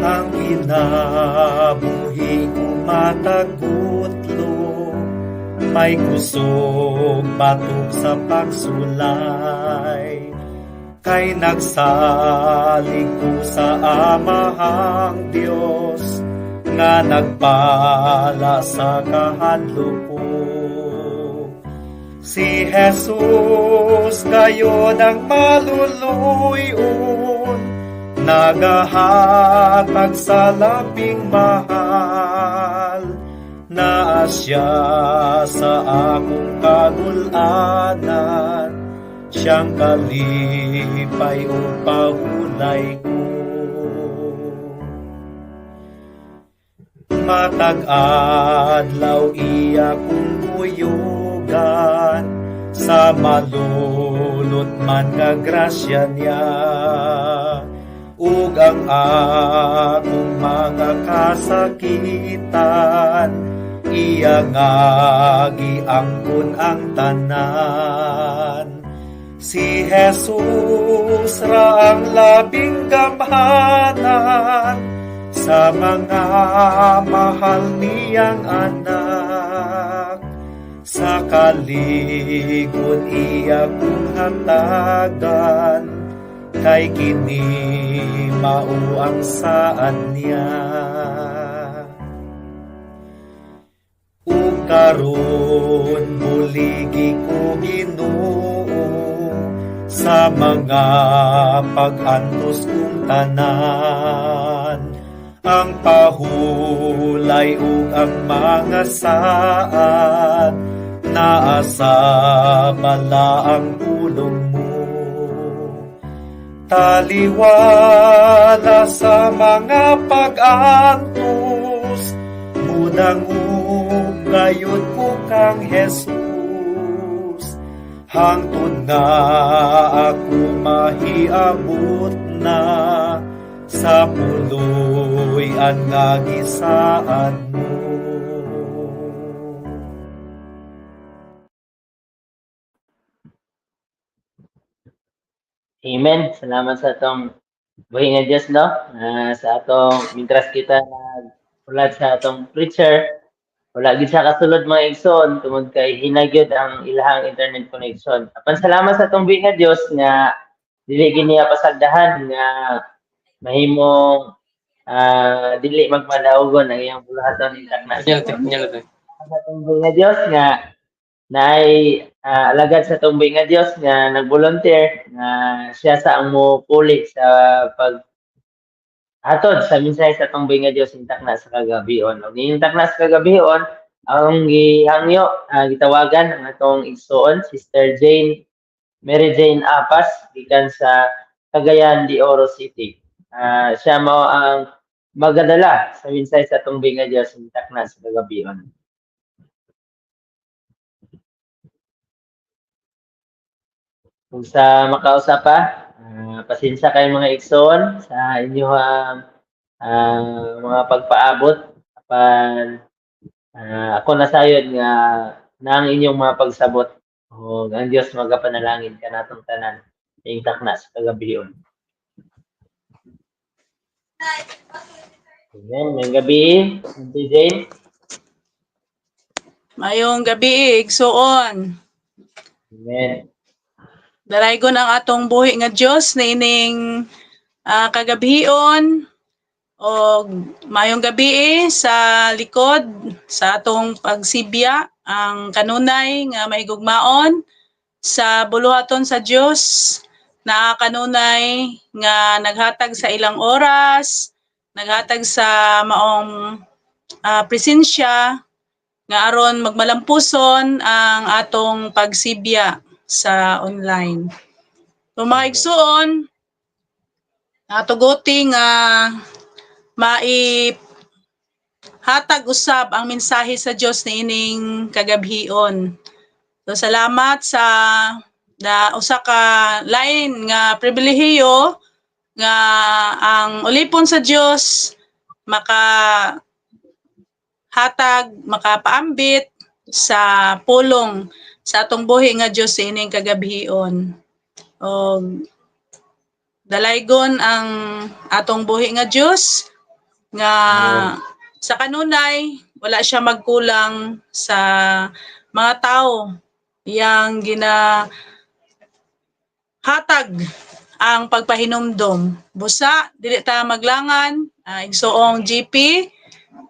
Ang kinabuhi ko matagutlo, may kusog batok sa pagsulay, kay nagsalig ko sa Amahang Dios nga nagpala sa kahadlok ko. Si Jesus gayod ang maluluyon, nagahatag sa labing mahal, naa siya sa akong kagul-anan, siyang kalipay ug pahulay ko. Matag adlaw iya kong kuyugan, sa malulot man nga grasya niya, ug ang akong mga kasakitan, iya nga giangkon ang tanan. Si Jesus ra ang labing gamhanan sa mga mahal niyang anak. Sa kalig-on iya kong hatagan, kay kini mao ang saad niya. Karon buligi ko, Ginoo, sa mga pag-antos kong tanan, ang pahulay ug ang mga saad, naa sa balaang pulong mo. Taliwala sa mga pag-antos, mudangop gayud ko kang Jesus, hangtod nga ako mahiabot na sa puloy-an nga gisaad mo. Amen. Salamat sa atong buhi nga Dios, no? Sa atong mintras kita naghulat sa atong preacher, wala gid siya kasulod, mga igsoon, tungod kay hinagyod ang ilahang internet connection. Apan salamat sa atong buhi nga Dios nga dili gid niya pasagdahan nga mahimong dili magmalaugon ang iyang buluhaton intak na. Nyalo, te. Sa atong buhi nga Dios nga naay alagad sa atong buhi nga Dios nga nagvolunteer nga siya sa ang mopuli sa pag hatod sa mensahe sa atong buhi nga Dios intak na sa kagabion. Og intak na sa kagabion, ang gihangyo, gitawagan ang atong igsoon, Sister Jane Mary Jane Apas, gikan sa Cagayan de Oro City. Siya mao ang magadala sa mensahe sa atong buhi nga Dios intak na sa kagabion. Kung sa makausa pa, pasensya kayo, mga igsoon, sa inyong mga pagpaabot. Apan ako nasayod nga na ang inyong mga pagsabot o ang Dios magapanalangin kanatong tanan intak na sa kagabion. Amen. Maayong gabi, Auntie Jane. Mayong gabi, igsuon. Amen. Dalaygon ang atong buhi nga Dios niining kagabion og mayong gabi sa likod sa atong pagsibya ang kanunay nga mahigugmaon sa buluhaton sa Dios na kanunay nga naghatag sa ilang oras, naghatag sa maong presensya nga aron magmalampuson ang atong pagsibya sa online. So mga igsuon, natuguti nga maihatag usab ang mensahe sa Dios niining kagabhion. So salamat sa da usa ka lain nga pribilehiyo nga ang ulipon sa Dios maka hatag, makapaambit sa pulong sa atong buhi nga Dios ining kagabhion. Og dalaygon ang atong buhi nga Dios nga sa kanunay wala siya magkulang sa mga tao yang gina hatag ang pagpahinumdom. Busa dili ta maglangan, igsoong GP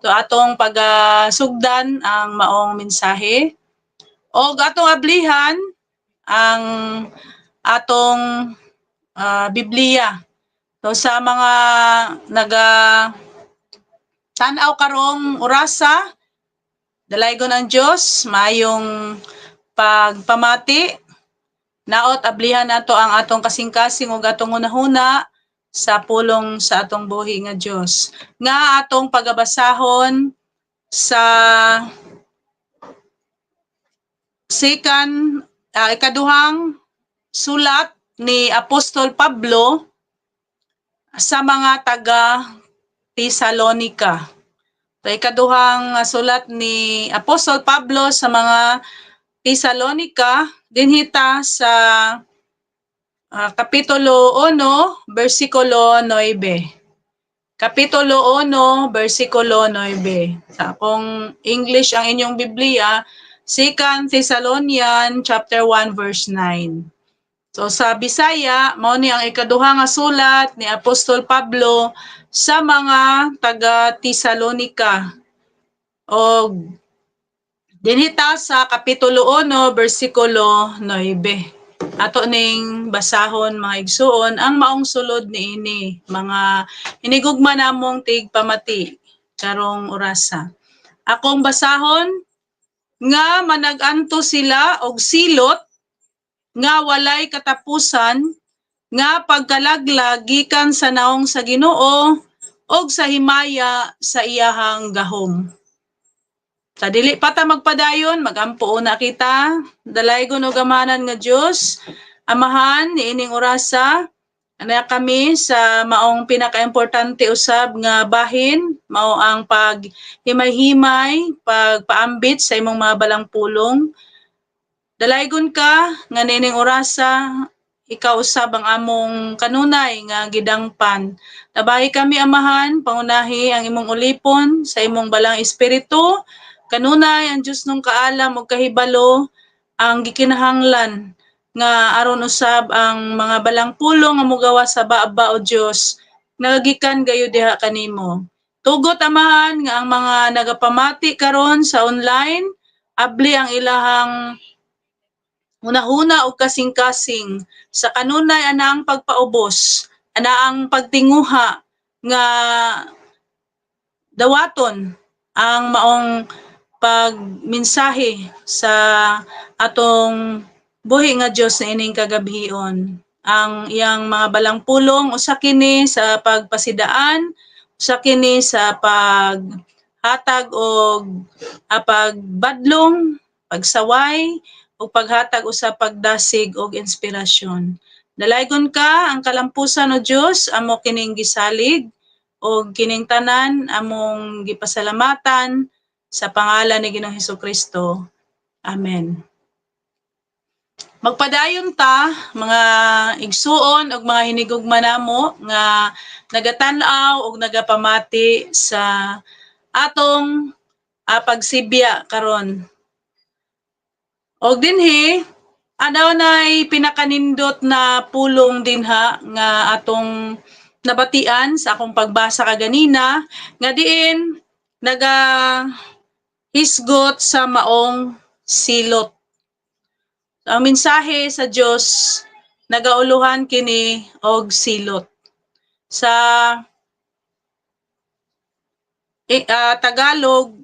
to atong pagasugdan ang maong mensahe. Og atong ablihan ang atong Biblia. So sa mga naga tan-aw karong orasa, dalaygon ang Dios, mayong pagpamati. Naot ablihan nato ang atong kasing-kasing ug atong hunahuna sa pulong sa atong buhi nga Dios. Nga atong pagabasahon sa second ikaduhang sulat ni Apostol Pablo sa mga taga Tesalonica. So, ikaduhang sulat ni Apostol Pablo sa mga Tesalonica dinhita sa Kapitulo 1, versikulo 9. Kapitulo 1, versikulo 9. Sa kung English ang inyong Biblia, 2 Thessalonian chapter 1 verse 9. So sa Bisaya, mao ni ang ikaduha nga sulat ni Apostol Pablo sa mga taga Tesalonica. Og Dinhi ta sa Kapitulo 1, bersikulo 9. Ato ning basahon, mga igsuon, ang maong sulod niini, mga hinigugma namong tigpamati karong orasa. Akong basahon: "Nga manag-anto sila og silot nga walay katapusan nga pagkalaglag gikan sa naong sa Ginoo og sa himaya sa iyahang gahom." Sa dili pa ta magpadayon, magampo una kita. Dalaygon og amanan nga Dios, Amahan, niining orasa, ana kami sa maong pinakaimportante usab nga bahin, mao ang paghimay-himay, pagpaambit sa imong mga balang pulong. Dalaygon ka nga niining orasa, ikaw usab ang among kanunay nga gidangpan. Tabahi kami, Amahan, pangunahi ang imong ulipon sa imong balang espiritu. Kanunay ang Dios nung kaalam ug kahibalo ang gikinahanglan nga aron usab ang mga balang pulong nga mogawa sa baba, o Dios, nagagikan gayo diha kanimo. Tugot, Amahan, nga ang mga nagapamati karon sa online, abli ang ilahang hunahuna og kasing-kasing sa kanunay ana ang pagpaubos, ana ang pagtinguha nga dawaton ang maong pagmensahe sa atong buhi nga Dios na ining kagabhion. Ang iyang mga balang pulong, usa kini sa pagpasidaan, usa kini sa paghatag og pagbadlong, pagsaway, ug paghatag usa pagdasig og inspirasyon. Dalaygon ka, ang kalampusan, o Dios, amo kining gisalig og kining tanan among gipasalamatan sa pangalan ni Ginoong Hesus Kristo. Amen. Magpadayon ta, mga igsuon ug mga hinigugma namo nga nagatan-aw ug nagapamati sa atong pagsibya karon. Og dinhi adaw nay pinakanindot na pulong dinha nga atong nabatian sa akong pagbasa kaganina nga diin naga hisgot sa maong silot. Ang mensahe sa Dios nagauluhan kini og silot. Sa Tagalog,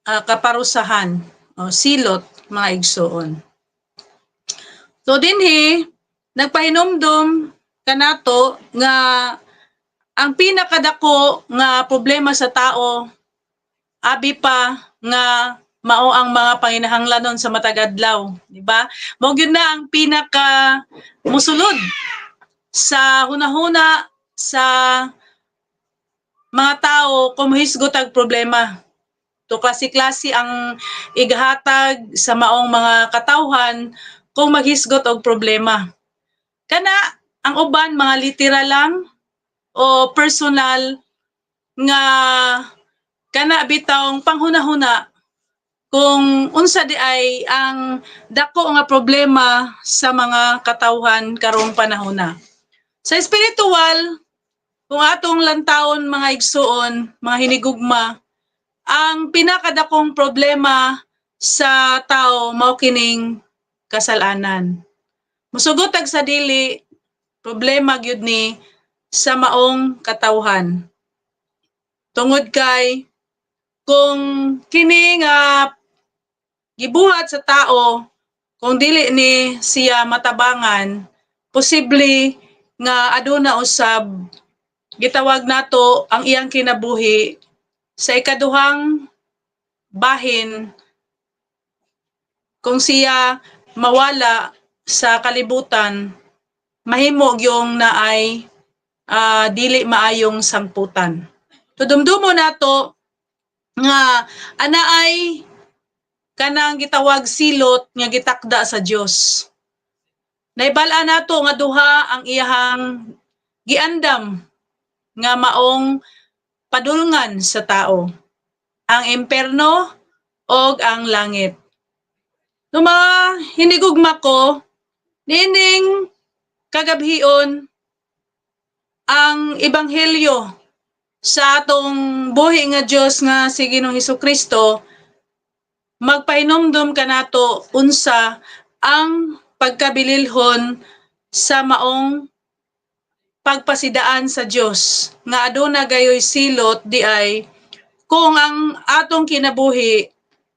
kaparusahan o silot, mga igsuon. So dinhi nagpahinumdom kanato nga ang pinakadako nga problema sa tao, abi pa nga mao ang mga panginahanglanon sa matag adlaw, di ba? Mao gyud na ang pinaka musulod sa hunahuna sa mga tao kung mohisgot ang problema. To klase-klase ang igahatag sa maong mga katawhan kung maghisgot og problema. Kana ang uban mga literal lang o personal nga kana bitawng panghunahuna kung unsa di ay ang dako nga problema sa mga katawhan karong panahona. Sa espiritual, kung atong lantawon, mga igsuon, mga hinigugma, ang pinakadakong problema sa tao mao kining kasalanan. Musugot ag sa dili, problema gyud ni sa maong katawhan. Tungod kay kung kini nga gibuhat sa tao, kung dili ni siya matabangan, posible nga aduna usab gitawag nato ang iyang kinabuhi sa ikaduhang bahin. Kung siya mawala sa kalibutan, mahimo gyung naay dili maayong sangputan. So dumdumo nato nga ana ay kanang gitawag silot nga gitakda sa Dios. Naibal-an nato nga duha ang iyahang giandam nga maong padulngan sa tao: ang imperno og ang langit. No, mga hinigugma ko, niining kagabhion, ang ebanghelyo sa atong buhi nga Dios nga si Ginoong Hesus Kristo. Magpahinumdom kanato unsa ang pagkabililhon sa maong pagpasidaan sa Dios nga aduna gayoy silot di ay kung ang atong kinabuhi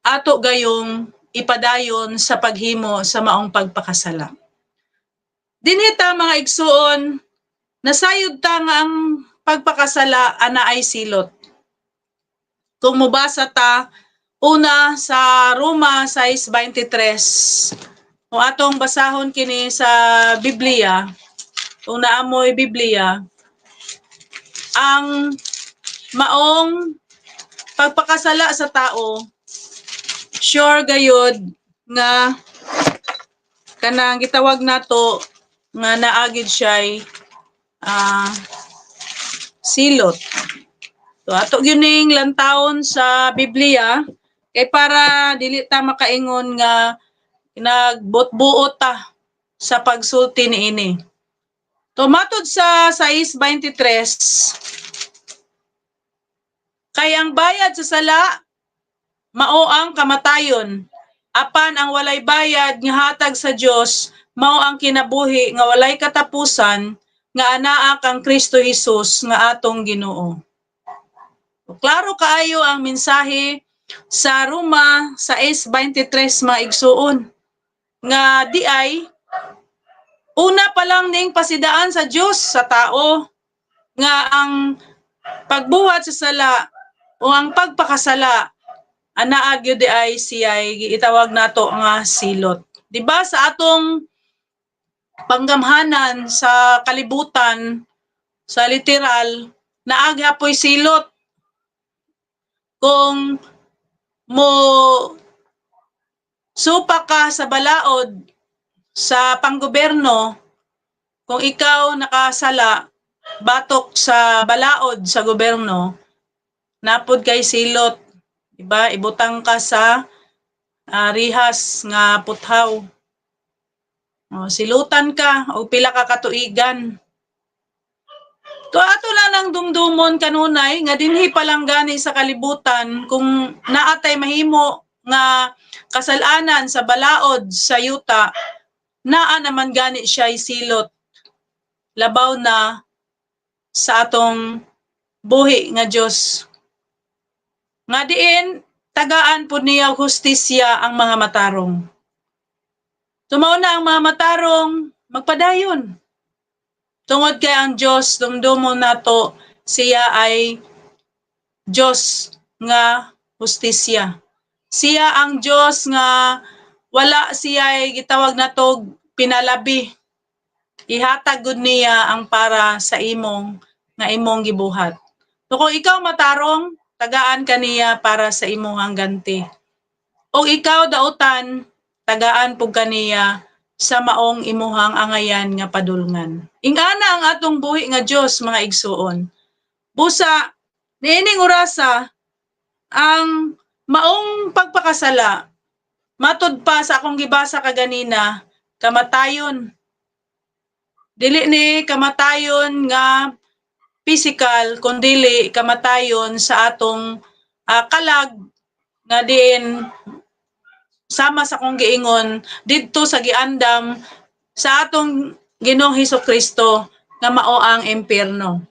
ato gayong ipadayon sa paghimo sa maong pagpakasala. Dinhi ta, mga igsuon, nasayod ta nga ang pagpakasala ana ay silot. Kung mobasa ta una sa Roma 6:23, kung atong basahon kini sa Biblia, kung naa moy Biblia, ang maong pagpakasala sa tao, sure gayod nga kanang gitawag nato nga naagid siya silot. So ato gyud ning lantawon sa Biblia kay para dili ta makaingon nga nagbot-buot ta sa pagsulti niini. To matod sa 6:23, kay ang bayad sa sala mao ang kamatayon, apan ang walay bayad nga hatag sa Dios mao ang kinabuhi nga walay katapusan nga anaa kang Kristo Hesus nga atong Ginoo. Klaro kaayo ang mensahe sa Roma 6:23, mga igsuon, nga di ay una pa lang ning pasidaan sa Dios sa tao nga ang pagbuhat sa sala o ang pagpakasala anaa gyud di ay siya gitawag nato nga silot. Di ba sa atong panggamhanan sa kalibutan, sa literal, naa gyapoy silot kung mo supak ka sa balaod sa panggoberno? Kung ikaw nakasala batok sa balaod sa gobyerno, napod kay silot, diba? Ibutang ka sa rihas nga puthaw. O, silutan ka og pila ka katuigan. To ato na nang dumdumon kanunay nga dinhi pa lang gani sa kalibutan, kung naatay mahimo nga kasalanan sa balaod sa yuta, naa naman gani siya silot, labaw na sa atong buhi nga Dios nga diin tagaan pud niya og hustisya ang mga matarong. Mao na ang mga matarong magpadayon tungod kay ang Dios, dumdumon nato, siya ay Dios nga hustisya. Siya ang Dios nga wala siya ay gitawag natog pinalabi. Ihatag gud niya ang para sa imong nga imong gibuhat. So kung ikaw matarong, tagaan kaniya para sa imong ganti. O ikaw dautan, tagaan pug kaniya sa maong imuhang angayan nga padulngan. Ingana ang atong buhi nga Dios, mga igsuon. Busa niining orasa, ang maong pagpakasala, matud pa sa akong gibasa kaganina, kamatayon. Dili ni kamatayon nga physical, kundili kamatayon sa atong kalag nga diin sama sa akong giingon didto sa giandam sa atong Ginoong Hesus Kristo nga mao ang impierno.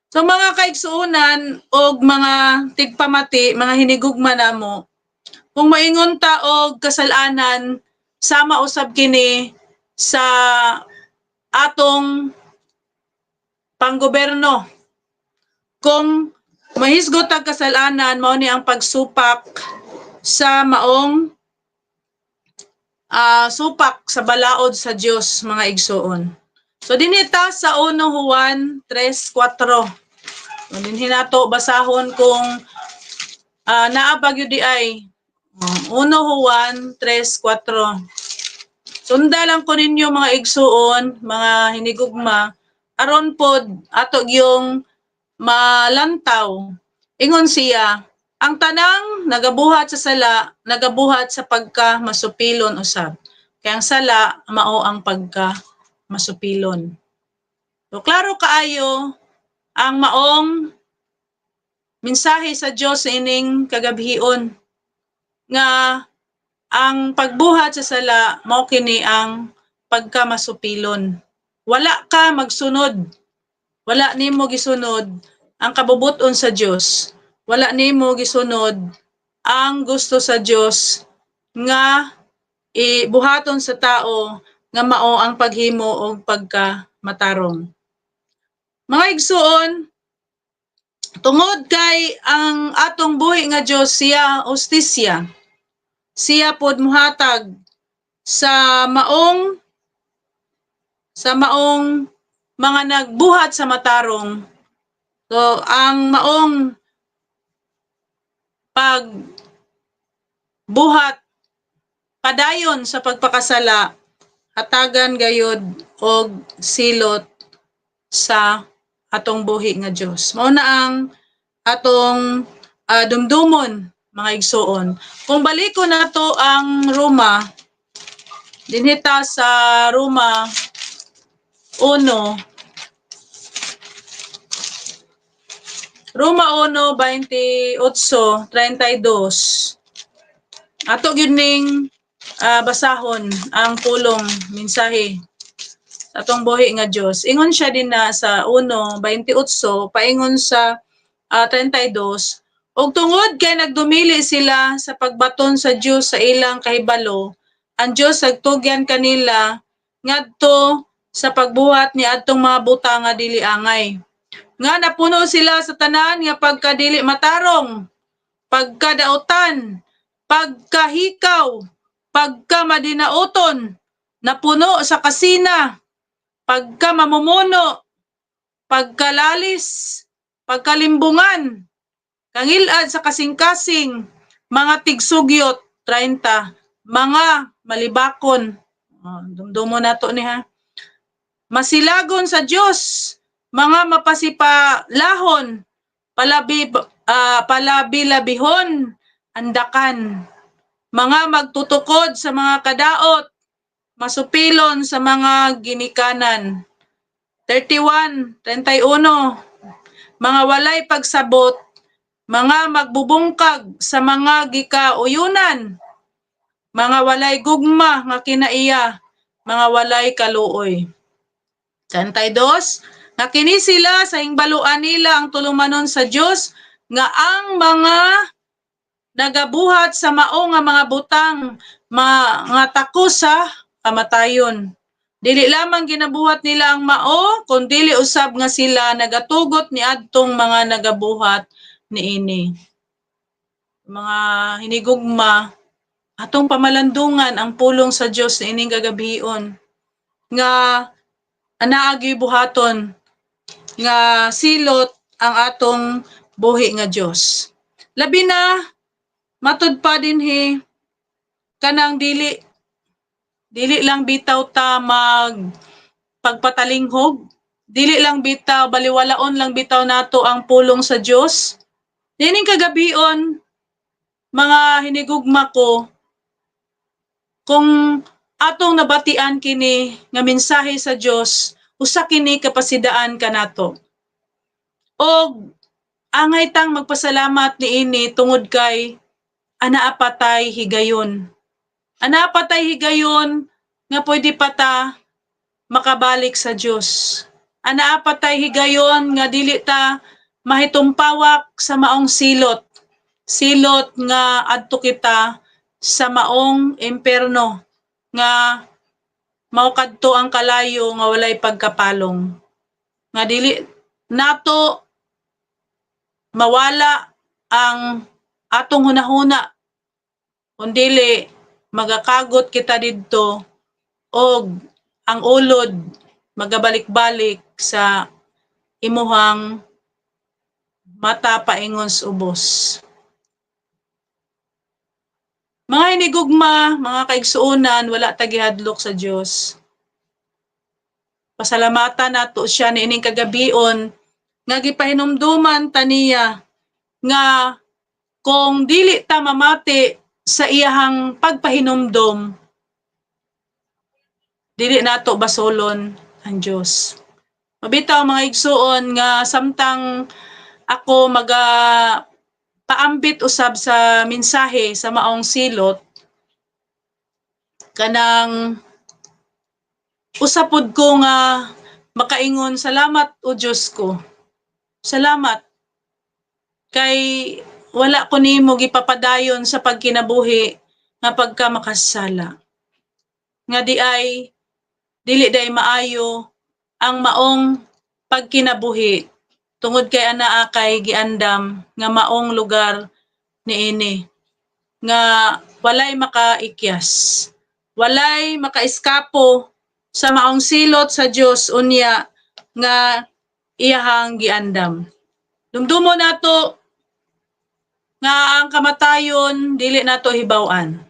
So mga kaigsuonan og mga tigpamati, mga hinigugma namo, kung maingon ta og kasalanan, sama usab kini sa atong panggoberno. Kung mahisgot ang kasalanan, mao ni ang pagsupak sa maong supak sa balaod sa Dios, mga igsuon. So dinhi ta sa 1 Juan 3:4. So dinhi nato basahon kung naa ba gyud di ay 1 Juan 3:4. Sunda lang ko ninyo, mga igsuon, mga hinigugma, aron pod ato yung malantaw. Ingon siya, ang tanang nagabuhat sa sala, nagabuhat sa pagka masupilon usab. Kaya ang sala, mao ang pagka masupilon. So, klaro kaayo ang maong mensahe sa Dios ining kagabhion. nga ang pagbuhat sa sala mao kini ang pagkamasupilon. Wala ka magsunod. Wala nimo gisunod ang kabubut-on sa Dios. Wala nimo gisunod ang gusto sa Dios nga ibuhaton sa tao nga mao ang paghimo og pagkamatarong. Mga igsuon, tungod kay ang atong buhi nga Dios siya hustisya. Siya pod muhatag sa maong mga nagbuhat sa matarong. So ang maong pagbuhat padayon sa pagpakasala, hatagan gayod og silot sa atong buhi nga Dios. Mao na ang atong dumdumon, mga igsuon. Kung baliko nato ang Roma, dinhita sa Roma 1, Roma 1, 28, 32. Ato gyud ning basahon ang pulong mensahe sa atong buhi nga Dios. Ingon siya din na sa 1:28 paingon sa 32, "Ug tungod kay nagdumili sila sa pagbaton sa Dios sa ilang kahibalo, ang Dios nagtugyan kanila ngadto sa pagbuhat ni adtong mga butang nga dili angay. Nga napuno sila sa tanan nga pagkadili matarong, pagkadautan, pagkahikaw, pagkamadinauton, napuno sa kasina, pagkamamumuno, pagkalalis, pagkalimbungan, kangilad sa kasing-kasing, mga tigsugyot, 30, mga malibakon." Oh, dumdumo nato ni ha. "Masilagon sa Dios, mga mapasipalahon, palabi-labihon, andakan, mga magtutukod sa mga kadaot, masupilon sa mga ginikanan." 31, 31, "Mga walay pagsabot, mga magbubungkag sa mga gikauyunan, mga walay gugma nga kinaiya, mga walay kaluoy." 32, "Nga kini sila sa hingbaluan nila ang tulumanon sa Dios nga ang mga nagabuhat sa mao nga mga butang mga tako sa kamatayon. Dili lamang ginabuhat nila ang mao, kundili usab nga sila nagatugot ni adtong mga nagabuhat niini." Mga hinigugma, atong pamalandungan ang pulong sa Dios niining gagabion nga anaagi buhaton nga silot ang atong buhi nga Dios. Labi na matud pa dinhi kanang dili dili lang bitaw ta mag pagpatalinghog, dili lang bitaw baliwalaon lang bitaw nato ang pulong sa Dios. Niining kagabion, mga hinigugma ko, kung atong nabatian kini nga mensahe sa Dios, usa kini kapasidaan kanato. Og angay tang magpasalamat niini tungod kay anaa patay higayon. Anaa patay higayon nga pwede pa ta makabalik sa Dios. Anaa patay higayon nga dili ta mahitumpawak sa maong silot. Silot nga adto kita sa maong imperno nga mao kadto ang kalayo nga walay pagkapalong. Nga dili nato mawala ang atong hunahuna, kundili magakagot kita didto og ang ulod magabalik-balik sa imuhang mata paingon sa ubos. Mga hinigugma, mga kaigsuonan, wala ta gihadlok sa Dios. Pasalamatan nato siya niining kagabion nga gipahinumduman ta niya nga kung dili ta mamati sa iyahang pagpahinumdom, dili nato basolon ang Dios. Mabitaw, mga igsuon, nga samtang ako maga Paambit usab sa mensahe sa maong silot, kanang usa pod ko nga makaingon, "Salamat, o Dios ko. Salamat kay wala ko nimo gipapadayon sa pagkinabuhi nga pagka makasala." Nga di ay dili day maayo ang maong pagkinabuhi tungod kay anaa kay giandam nga maong lugar niini nga walay makaikyas, walay makaiskapo sa maong silot sa Dios unya nga iyahang giandam. Dumdumo nato nga ang kamatayon dili nato hibaw-an.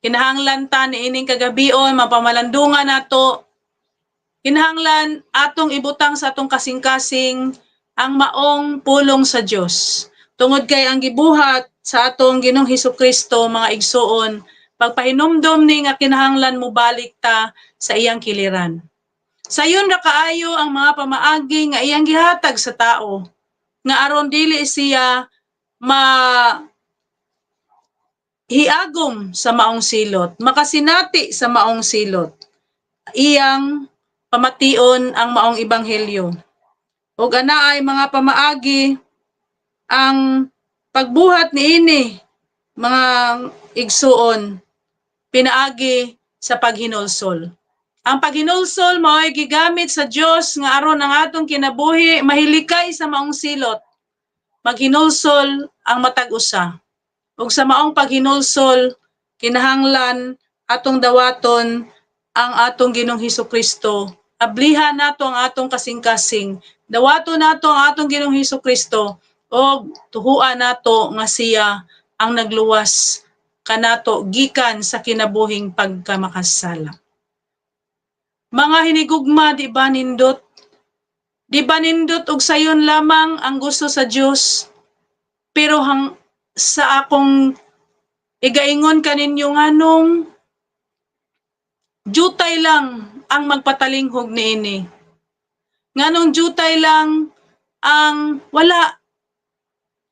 Kinahanglan ta niining kagabion mapamalandungan nato. Kinahanglan atong ibutang sa atong kasing-kasing ang maong pulong sa Dios. Tungod kay ang gibuhat sa atong Ginoong Hesus Kristo, mga igsuon, pagpahinumdom ni nga kinahanglan mobalik ta sa iyang kiliran. Sayon ra kaayo ang mga pamaagi nga iyang gihatag sa tao nga aron dili siya ma hiagom sa maong silot, makasinati sa maong silot. Iyang pamation ang maong ebanghelyo. Ug anaay mga pamaagi ang pagbuhat niini, mga igsuon, pinaagi sa paghinulsol. Ang paghinulsol mao'y gigamit sa Dios nga aron ang atong kinabuhi mahilikay sa maong silot. Maghinulsol ang matag usa. Ug sa maong paghinulsol, kinahanglan atong dawaton ang atong Ginoong Hesus Kristo. Ablihan nato ang atong kasing-kasing. Dawaton nato ang atong Ginoong Hesus Kristo og tuhuan nato nga siya ang nagluwas kanato gikan sa kinabuhing pagkamakasala. Mga hinigugma, di ba nindot? Di ba nindot og sayon lamang ang gusto sa Dios? Pero hang sa akong igaingon kaninyo, nganong jutay lang ang magpatalinghog niini? Nganong jutay lang ang wala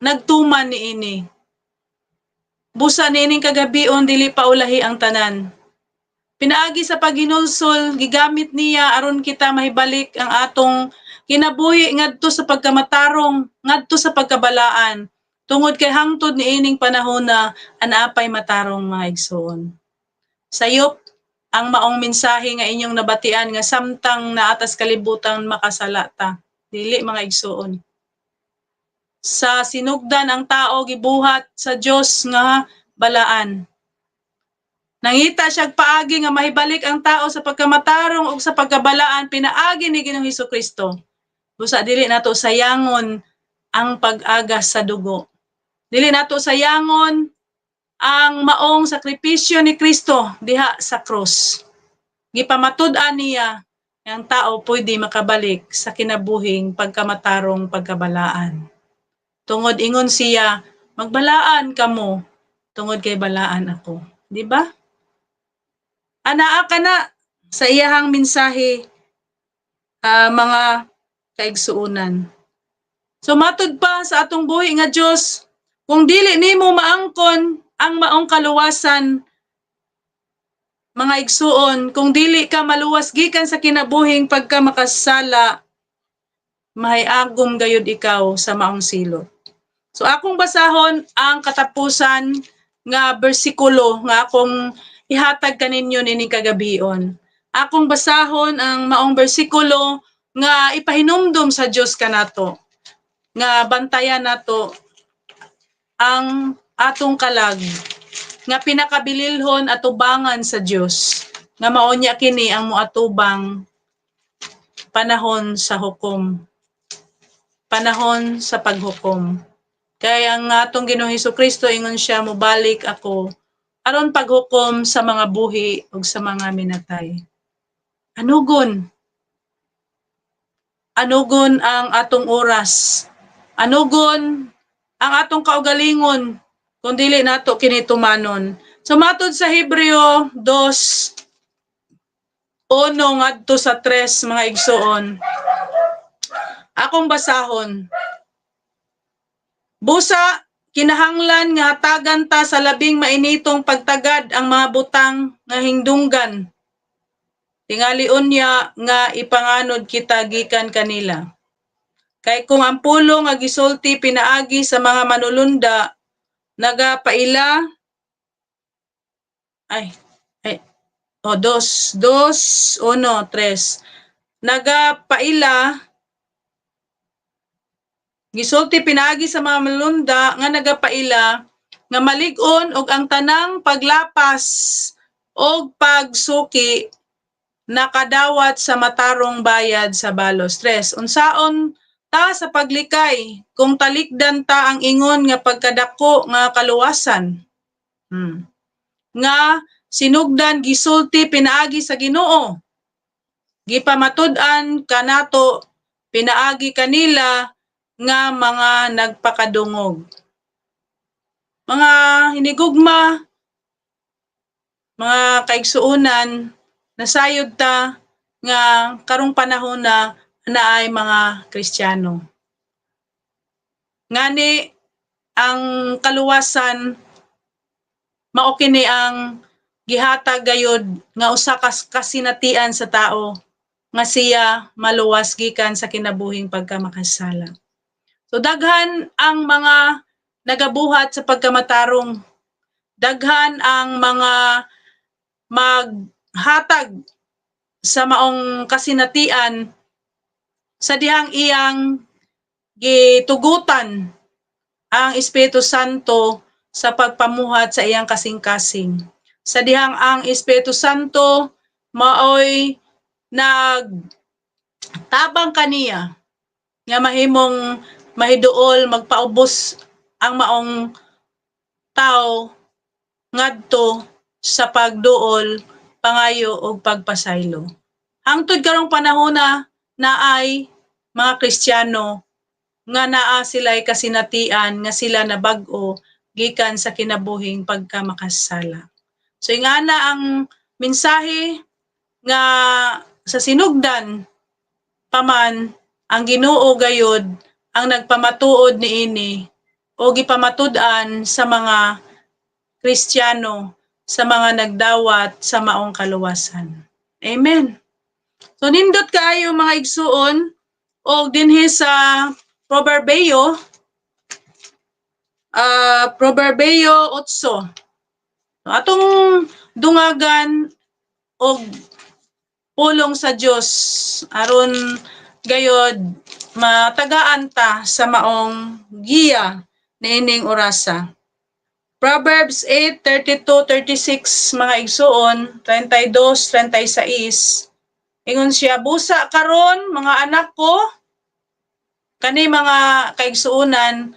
nagtuman niini? Busa niining kagabion dili pa ulahi ang tanan. Pinaagi sa paghinulsol, gigamit niya aron kita mahibalik ang atong kinabuhi ngadto sa pagkamatarong, ngadto sa pagkabalaan. Tungod kay hangtod niining panahon na anaapay matarong, mga igsoon. Sayop ang maong mensahe nga inyong nabatian nga samtang naatas kalibutan makasala ta. Dili, mga igsoon. Sa sinugdan ang tao gibuhat sa Dios nga balaan. Nangita siya paagi nga mahibalik ang tao sa pagkamatarong ug sa pagkabalaan pinaagi ni Ginoong Hesus Kristo. Busa dili nato sayangon ang pag-agas sa dugo. Dili nato sayangon ang maong sakripisyo ni Kristo diha sa krus. Gipamatud-an niya nga ang tao pwede makabalik sa kinabuhing pagkamatarong, pagkabalaan. Tungod ingon siya, "Magbalaan kamo tungod kay balaan ako." Di ba? Anaa ka na sa iyahang mensahe, mga kaigsuonan. So matud pa sa atong buhi nga Dios, kung dili nimo maangkon ang maong kaluwasan, mga igsuon, kung dili ka maluwas gikan sa kinabuhing pagkamakasala, mahiagom gayud ikaw sa maong silot. So akong basahon ang katapusan nga bersikulo nga akong ihatag kaninyo nining kagabion. Akong basahon ang maong bersikulo nga ipahinumdom sa Dios kanato nga bantayan nato ang atong kalag nga pinakabililhon atubangan sa Dios, nga mao nya kini ang moatubang panahon sa hukom, panahon sa paghukom. Kay ang atong Ginoong Kristo, ingon siya, "Mobalik ako aron paghukom sa mga buhi ug sa mga minatay." Anugon, anugon ang atong oras, anugon ang atong kaugalingon kung dili nato kini tumanon. So matod sa Hebreo 2:1 ngadto sa 3, mga igsuon, akong basahon. Busa kinahanglan nga hatagan ta sa labing mainitong pagtagad ang mga butang nga hingdunggan. Tingali unya nga ipanganod kita gikan kanila. Kay kung ang pulong nga gisulti pinaagi sa mga manulunda nagapaila, ay ay oh, dos dos uno tres, nagapaila, gisulti pinaagi sa mga manulunda nga nagapaila nga malig-on og ang tanang paglapas og pagsuki nakadawat sa matarong bayad sa balos. Tres, unsaon ta sa paglikay kung talikdan ta ang ingon nga pagkadako nga kaluwasan? Nga sinugdan gisulti pinaagi sa Ginoo. Gipamatud-an kanato pinaagi kanila nga mga nagpakadungog. Mga hinigugma, mga kaigsuonan, nasayod ta nga karong panahon na naay mga Kristiyano. Ngani ang kaluwasan mao kini ang gihatag gayod nga usa ka kasinatian sa tao nga siya maluwas gikan sa kinabuhing pagkamakasala. So daghan ang mga nagabuhat sa pagkamatarong. Daghan ang mga maghatag sa maong kasinatian sa dihang iyang gitugutan ang Espiritu Santo sa pagpamuhat sa iyang kasing-kasing. Sa dihang ang Espiritu Santo maoy nagtabang kaniya nga mahimong mahiduol, magpaubos ang maong tao ngadto sa pagduol, pangayo og pagpasaylo. Hangtod karong panahon na naay mga Kristiyano nga naa sila'y kasinatian nga sila nabag-o gikan sa kinabuhing pagkamakasala. So ingana ang mensahe nga sa sinugdan paman ang Ginoo gayod ang nagpamatuod niini o gipamatud-an sa mga Kristiyano, sa mga nagdawat sa maong kaluwasan. Amen. So nindot kaayo, mga igsuon, og dinhi sa Proverbio, Proverbio 8. Atong dungagan og pulong sa Dios aron gayod matagaan ta sa maong giya niining orasa. Proverbs 8:32, 36, mga igsuon, 32, 36. Ingon siya, "Busa karon, mga anak ko," kani mga kaigsuonan,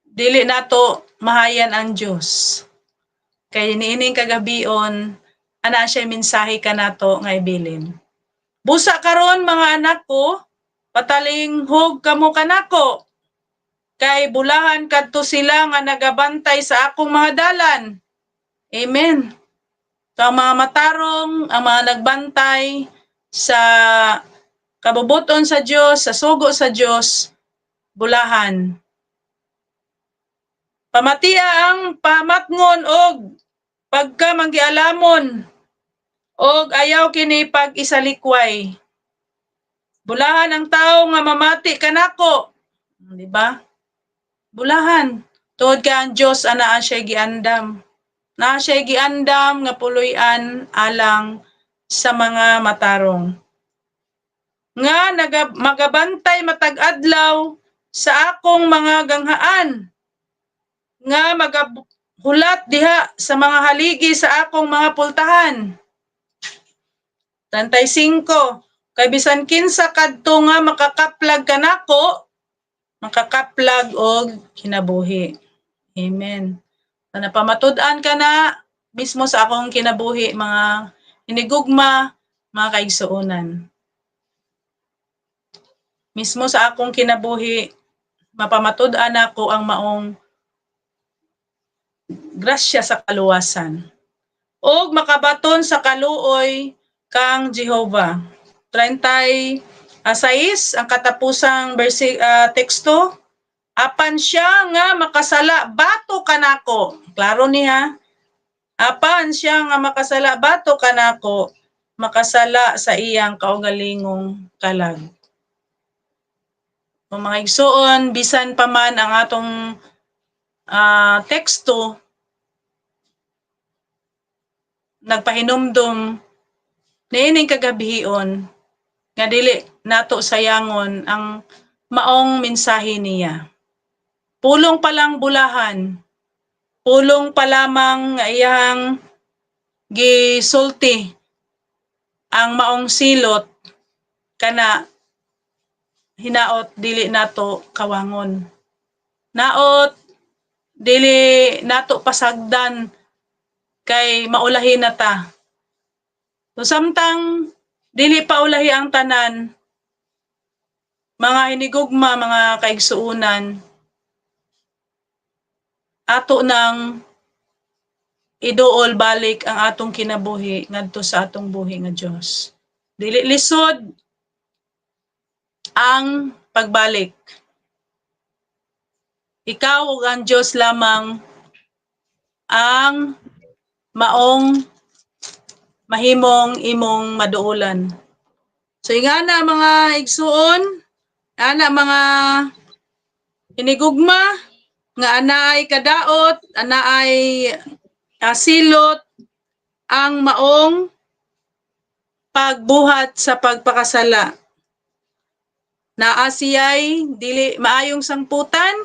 dili nato mahayan ang Dios. Kay niining kagabion, ana siya mensahe kanato nga ibilin. "Busa karon, mga anak ko, patalinghog kamo kanako. Kay bulahan kadto sila nga nagabantay sa akong mga dalan." Amen. So, ang mga matarong, ang mga nagbantay sa kabubuton sa Dios, sa sugo sa Dios, bulahan. "Pamatia ang pamatngon og pagka manggialamon og ayaw kini pag isalikway. Bulahan ang tao nga mamati kanako." Di ba? Bulahan. Tungod kay ang Dios anaa siya giandam. Naa siya giandam nga puloy-an alang sa mga matarong. "Nga magabantay matag adlaw sa akong mga ganghaan. Nga magahulat diha sa mga haligi sa akong mga pultahan." 35. "Kay bisan kinsa kadto nga makakaplag kanako, makakaplag og kinabuhi." Amen. So, napamatud-an ka na mismo sa akong kinabuhi, mga hinigugma, mga kaigsuonan. Mismo sa akong kinabuhi, mapamatud-an ako ang maong grasya sa kaluwasan. "Og makabaton sa kaluoy kang Jehova." 36 ang katapusang teksto. Apan siya nga makasala, bato kanako. Klaro niya. Apan siya nga makasala, bato kanako, makasala sa iyang kaugalingong kalag. O mga igsuon, bisan pa man ang atong teksto nagpahinumdum niining kagabion nga dili nato sayangon ang maong mensahe niya. Pulong pa lang bulahan, pulong pa lamang nga iyang gisulti ang maong silot kana hinaot dili nato kawangon. Naot dili nato pasagdan kay maulahi na ta. So samtang dili pa ulahi ang tanan, mga hinigugma, mga kaigsuunan, ato nang iduol balik ang atong kinabuhi ngadto sa atong buhi nga Dios. Dili lisod ang pagbalik. Ikaw ug ang Dios lamang ang maong mahimong imong maduolan. So ingana, mga igsuon, ana mga hinigugma nga anaay kadaot, anaay silot ang maong pagbuhat sa pagpakasala. Naa siya'y dili maayong sangputan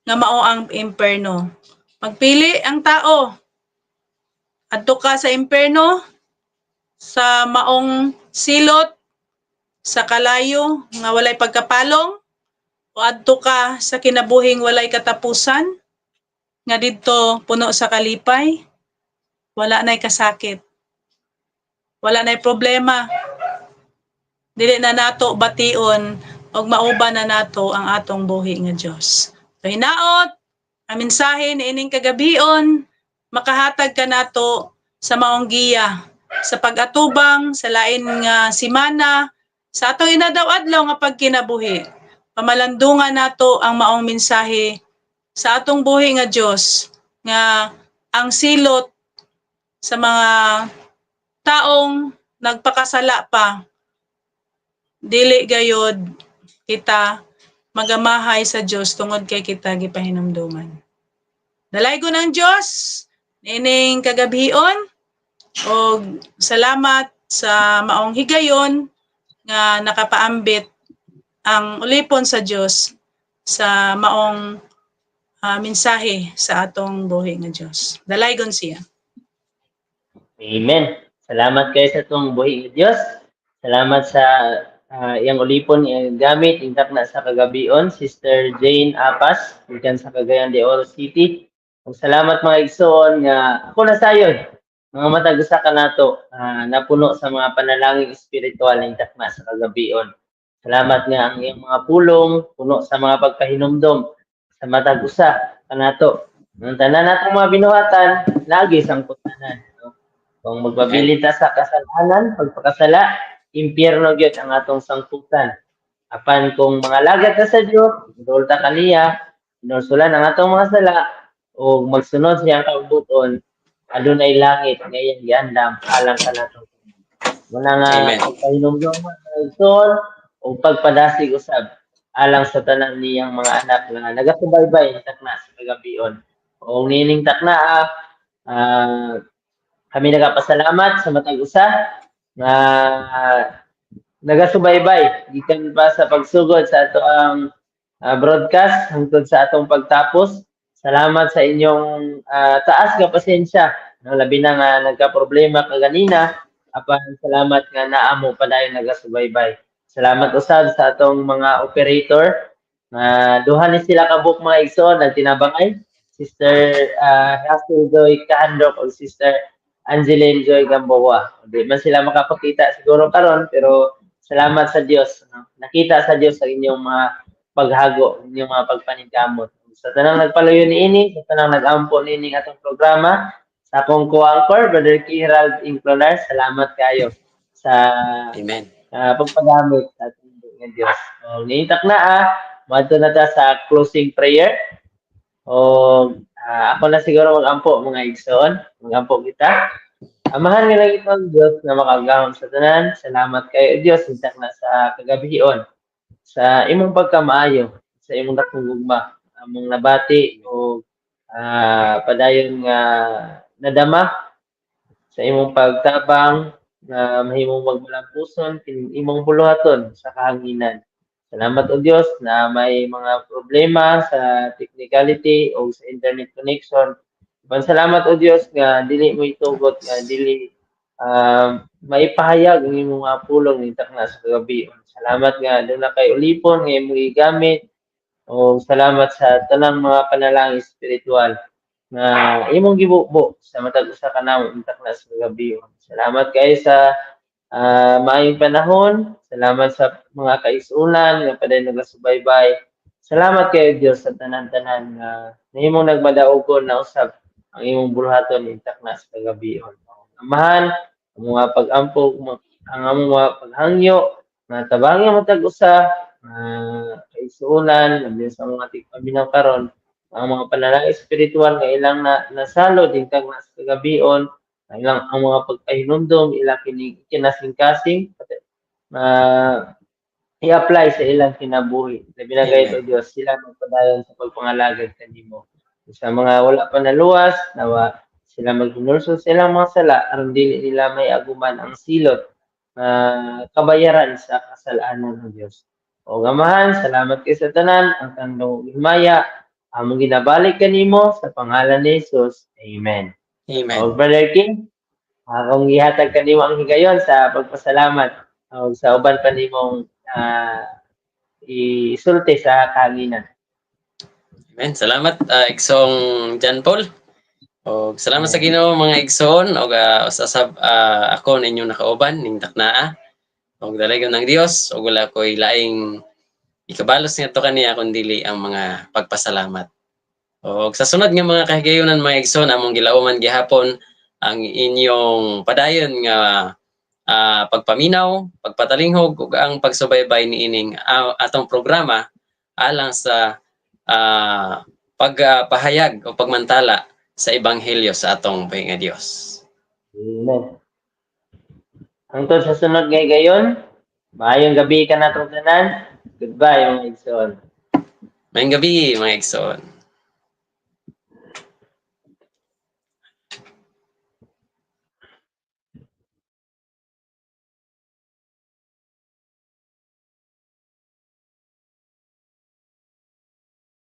nga mao ang imperno. Magpili ang tao. Adto ka sa imperno sa maong silot sa kalayo nga walay pagkapalong o adto ka sa kinabuhing walay katapusan nga didto puno sa kalipay, wala nay kasakit, wala nay problema, dili na nato bation og mauban na nato ang atong buhi nga Dios. So hinaot ang mensahe niining kagabion makahatag ka nato sa maong giya sa pag-atubang sa lain nga simana sa atong inadaw-adlaw nga pagkinabuhi. Pamalandungan nato ang maong mensahe sa atong buhi nga Dios nga ang silot sa mga taong nagpakasala pa, dili gayod kita magamahay sa Dios tungod kay kita gipahinumduman. Dalaygon ang Dios niining kagabion og salamat sa maong higayon nga nakapaambit ang ulipon sa Dios sa maong mensahe sa atong buhi nga Dios. Dalaygon siya. Amen. Salamat kayo sa atong buhi nga Dios. Salamat sa iyang ulipon, iyang gamit intak na sa kagabion, Sister Jane Apas, gikan sa Cagayan de Oro City. Ug salamat, mga igsoon, nga ako na sayon mga matag usa ka nato napuno sa mga panalangin espiritual intak na sa kagabion. Salamat nga ang iyang mga pulong puno sa mga pagkahinumdom sa matag usa kanato. Ang tanan natong mga binuhatan lagi sangputanan, no? Kung magpabilin ta sa kasalanan, pagpakasala, impyerno gyud ang atong sangputan. Apan kung mga lagat ta sa Dios, duol ta kaniya, hinulsulan ang atong mga sala o magsunod siyang kaubuton, adunay langit nga iyang giandam alang kanato. Muna nga pagpahinumdom, mga igsoon, o pagpadasig usab alang sa tanan niyang mga anak nga nagasubaybay takna sa kagabion. O nining takna kami nagapasalamat sa matag usa nga nagasubaybay gikan pa sa pagsugod sa ato ang broadcast hangtod sa atong pagtapos. Salamat sa inyong taas nga pasensya. No, labi na nga nagka-problema kaganina, apan salamat nga naamo padayon nagasubaybay. Salamat usab sa atong mga operator nga duha ni sila kabuk, mga igsoon, nagtinabangay. Sister Hazel Joy Kahandok o Sister Angeline Joy Gamboa. Di man sila makapakita siguro karon, pero salamat sa Dios, no? Nakita sa Dios ang inyong mga paghago, inyong mga pagpaningkamot. Sa tanang nagpaluyo niini, sa tanang nag-ampo niini atong programa, sa akong co-anchor, Brother Gerald Inclonar, salamat kayo sa Amen. Pagpagamit sa atong nga Dios. So, niitak na. Moadto na ta sa closing prayer. O ako na siguro mag-ampo, mga igsoon. Mag-ampo kita. Amahan nga langit ang Diyos na makagahom sa tanan. Salamat kayo, Diyos, intak na sa kagabion. Sa imong pagkamaayo, sa imong dakong gugma, among nabati o padayon nga nadama sa imong pagtabang na mahimong magmalampuson kining imong buluhaton sa kahanginan. Salamat, O Dios, na may mga problema sa technicality o sa internet connection. Apan salamat, O Dios, nga dili mo itugot nga dili maipahayag ang imong mga pulong ning takna sa kagabi. Salamat nga duna kay ulipon nga imong gigamit o salamat sa tanang mga panalangin spiritual nga imong gibubo sa matag usa ka namo ning takna sa kagabi. Salamat kayo sa maayong panahon. Salamat sa mga kaigsuonan nga padayon nagasubaybay. Salamat kayo, Dios, sa tanan-tanan nga nahimong nagmadaugon na usab ang imong buluhaton ning takna sa kagabion. Amahan, ang mga pag-ampo, ang among mga paghangyo nga tabangi matag usa nga kaigsuonan labi sa mga tigpaminaw karon, ang mga panalangin espiritual nga ilang na nasalo din takna sa kagabion, ang ilang ang mga pagpahinumdom ilang kini kinasingkasing ma i-apply sa ilang kinabuhi. Labi na gayud, O Dios, sila magpadayon sa pagpangalagad kanimo. Sa mga wala pa naluwas, nawa sila maghinulsol sa ilang mga sala aron dili nila may aguman ang silot na kabayaran sa kasalanan ng Dios. O Amahan, salamat kay sa tanan, ang tanong himaya among ginabalik kanimo sa pangalan ni Jesus. Amen. Amen. O Brother King, akong gihatag kanimo ang higayon sa pagpasalamat o sa uban pa nimong isulti sa kahanginan. Amen. Salamat, Igsoong John Paul. Og salamat sa Ginoo, mga igsoon, og usasab ako ninyong nakauban ning taknaa. Og dalaygon ng Dios og wala koy laing ikabalos ngadto kaniya kun dili ang mga pagpasalamat. Og sa sunod nga mga kahigayunan, mga igsoon, among gilauman gihapon ang inyong padayon nga pagpaminaw, pagpatalinghog ug ang pagsubaybay niining atong programa alang sa pagpahayag o pagmantala sa ebanghelyo sa atong buhi nga Dios. Amen. Hangtod sa sunod nga higayon, maayong gabi kanatong tanan. Goodbye, mga igsoon. Maayong gabi, mga igsoon.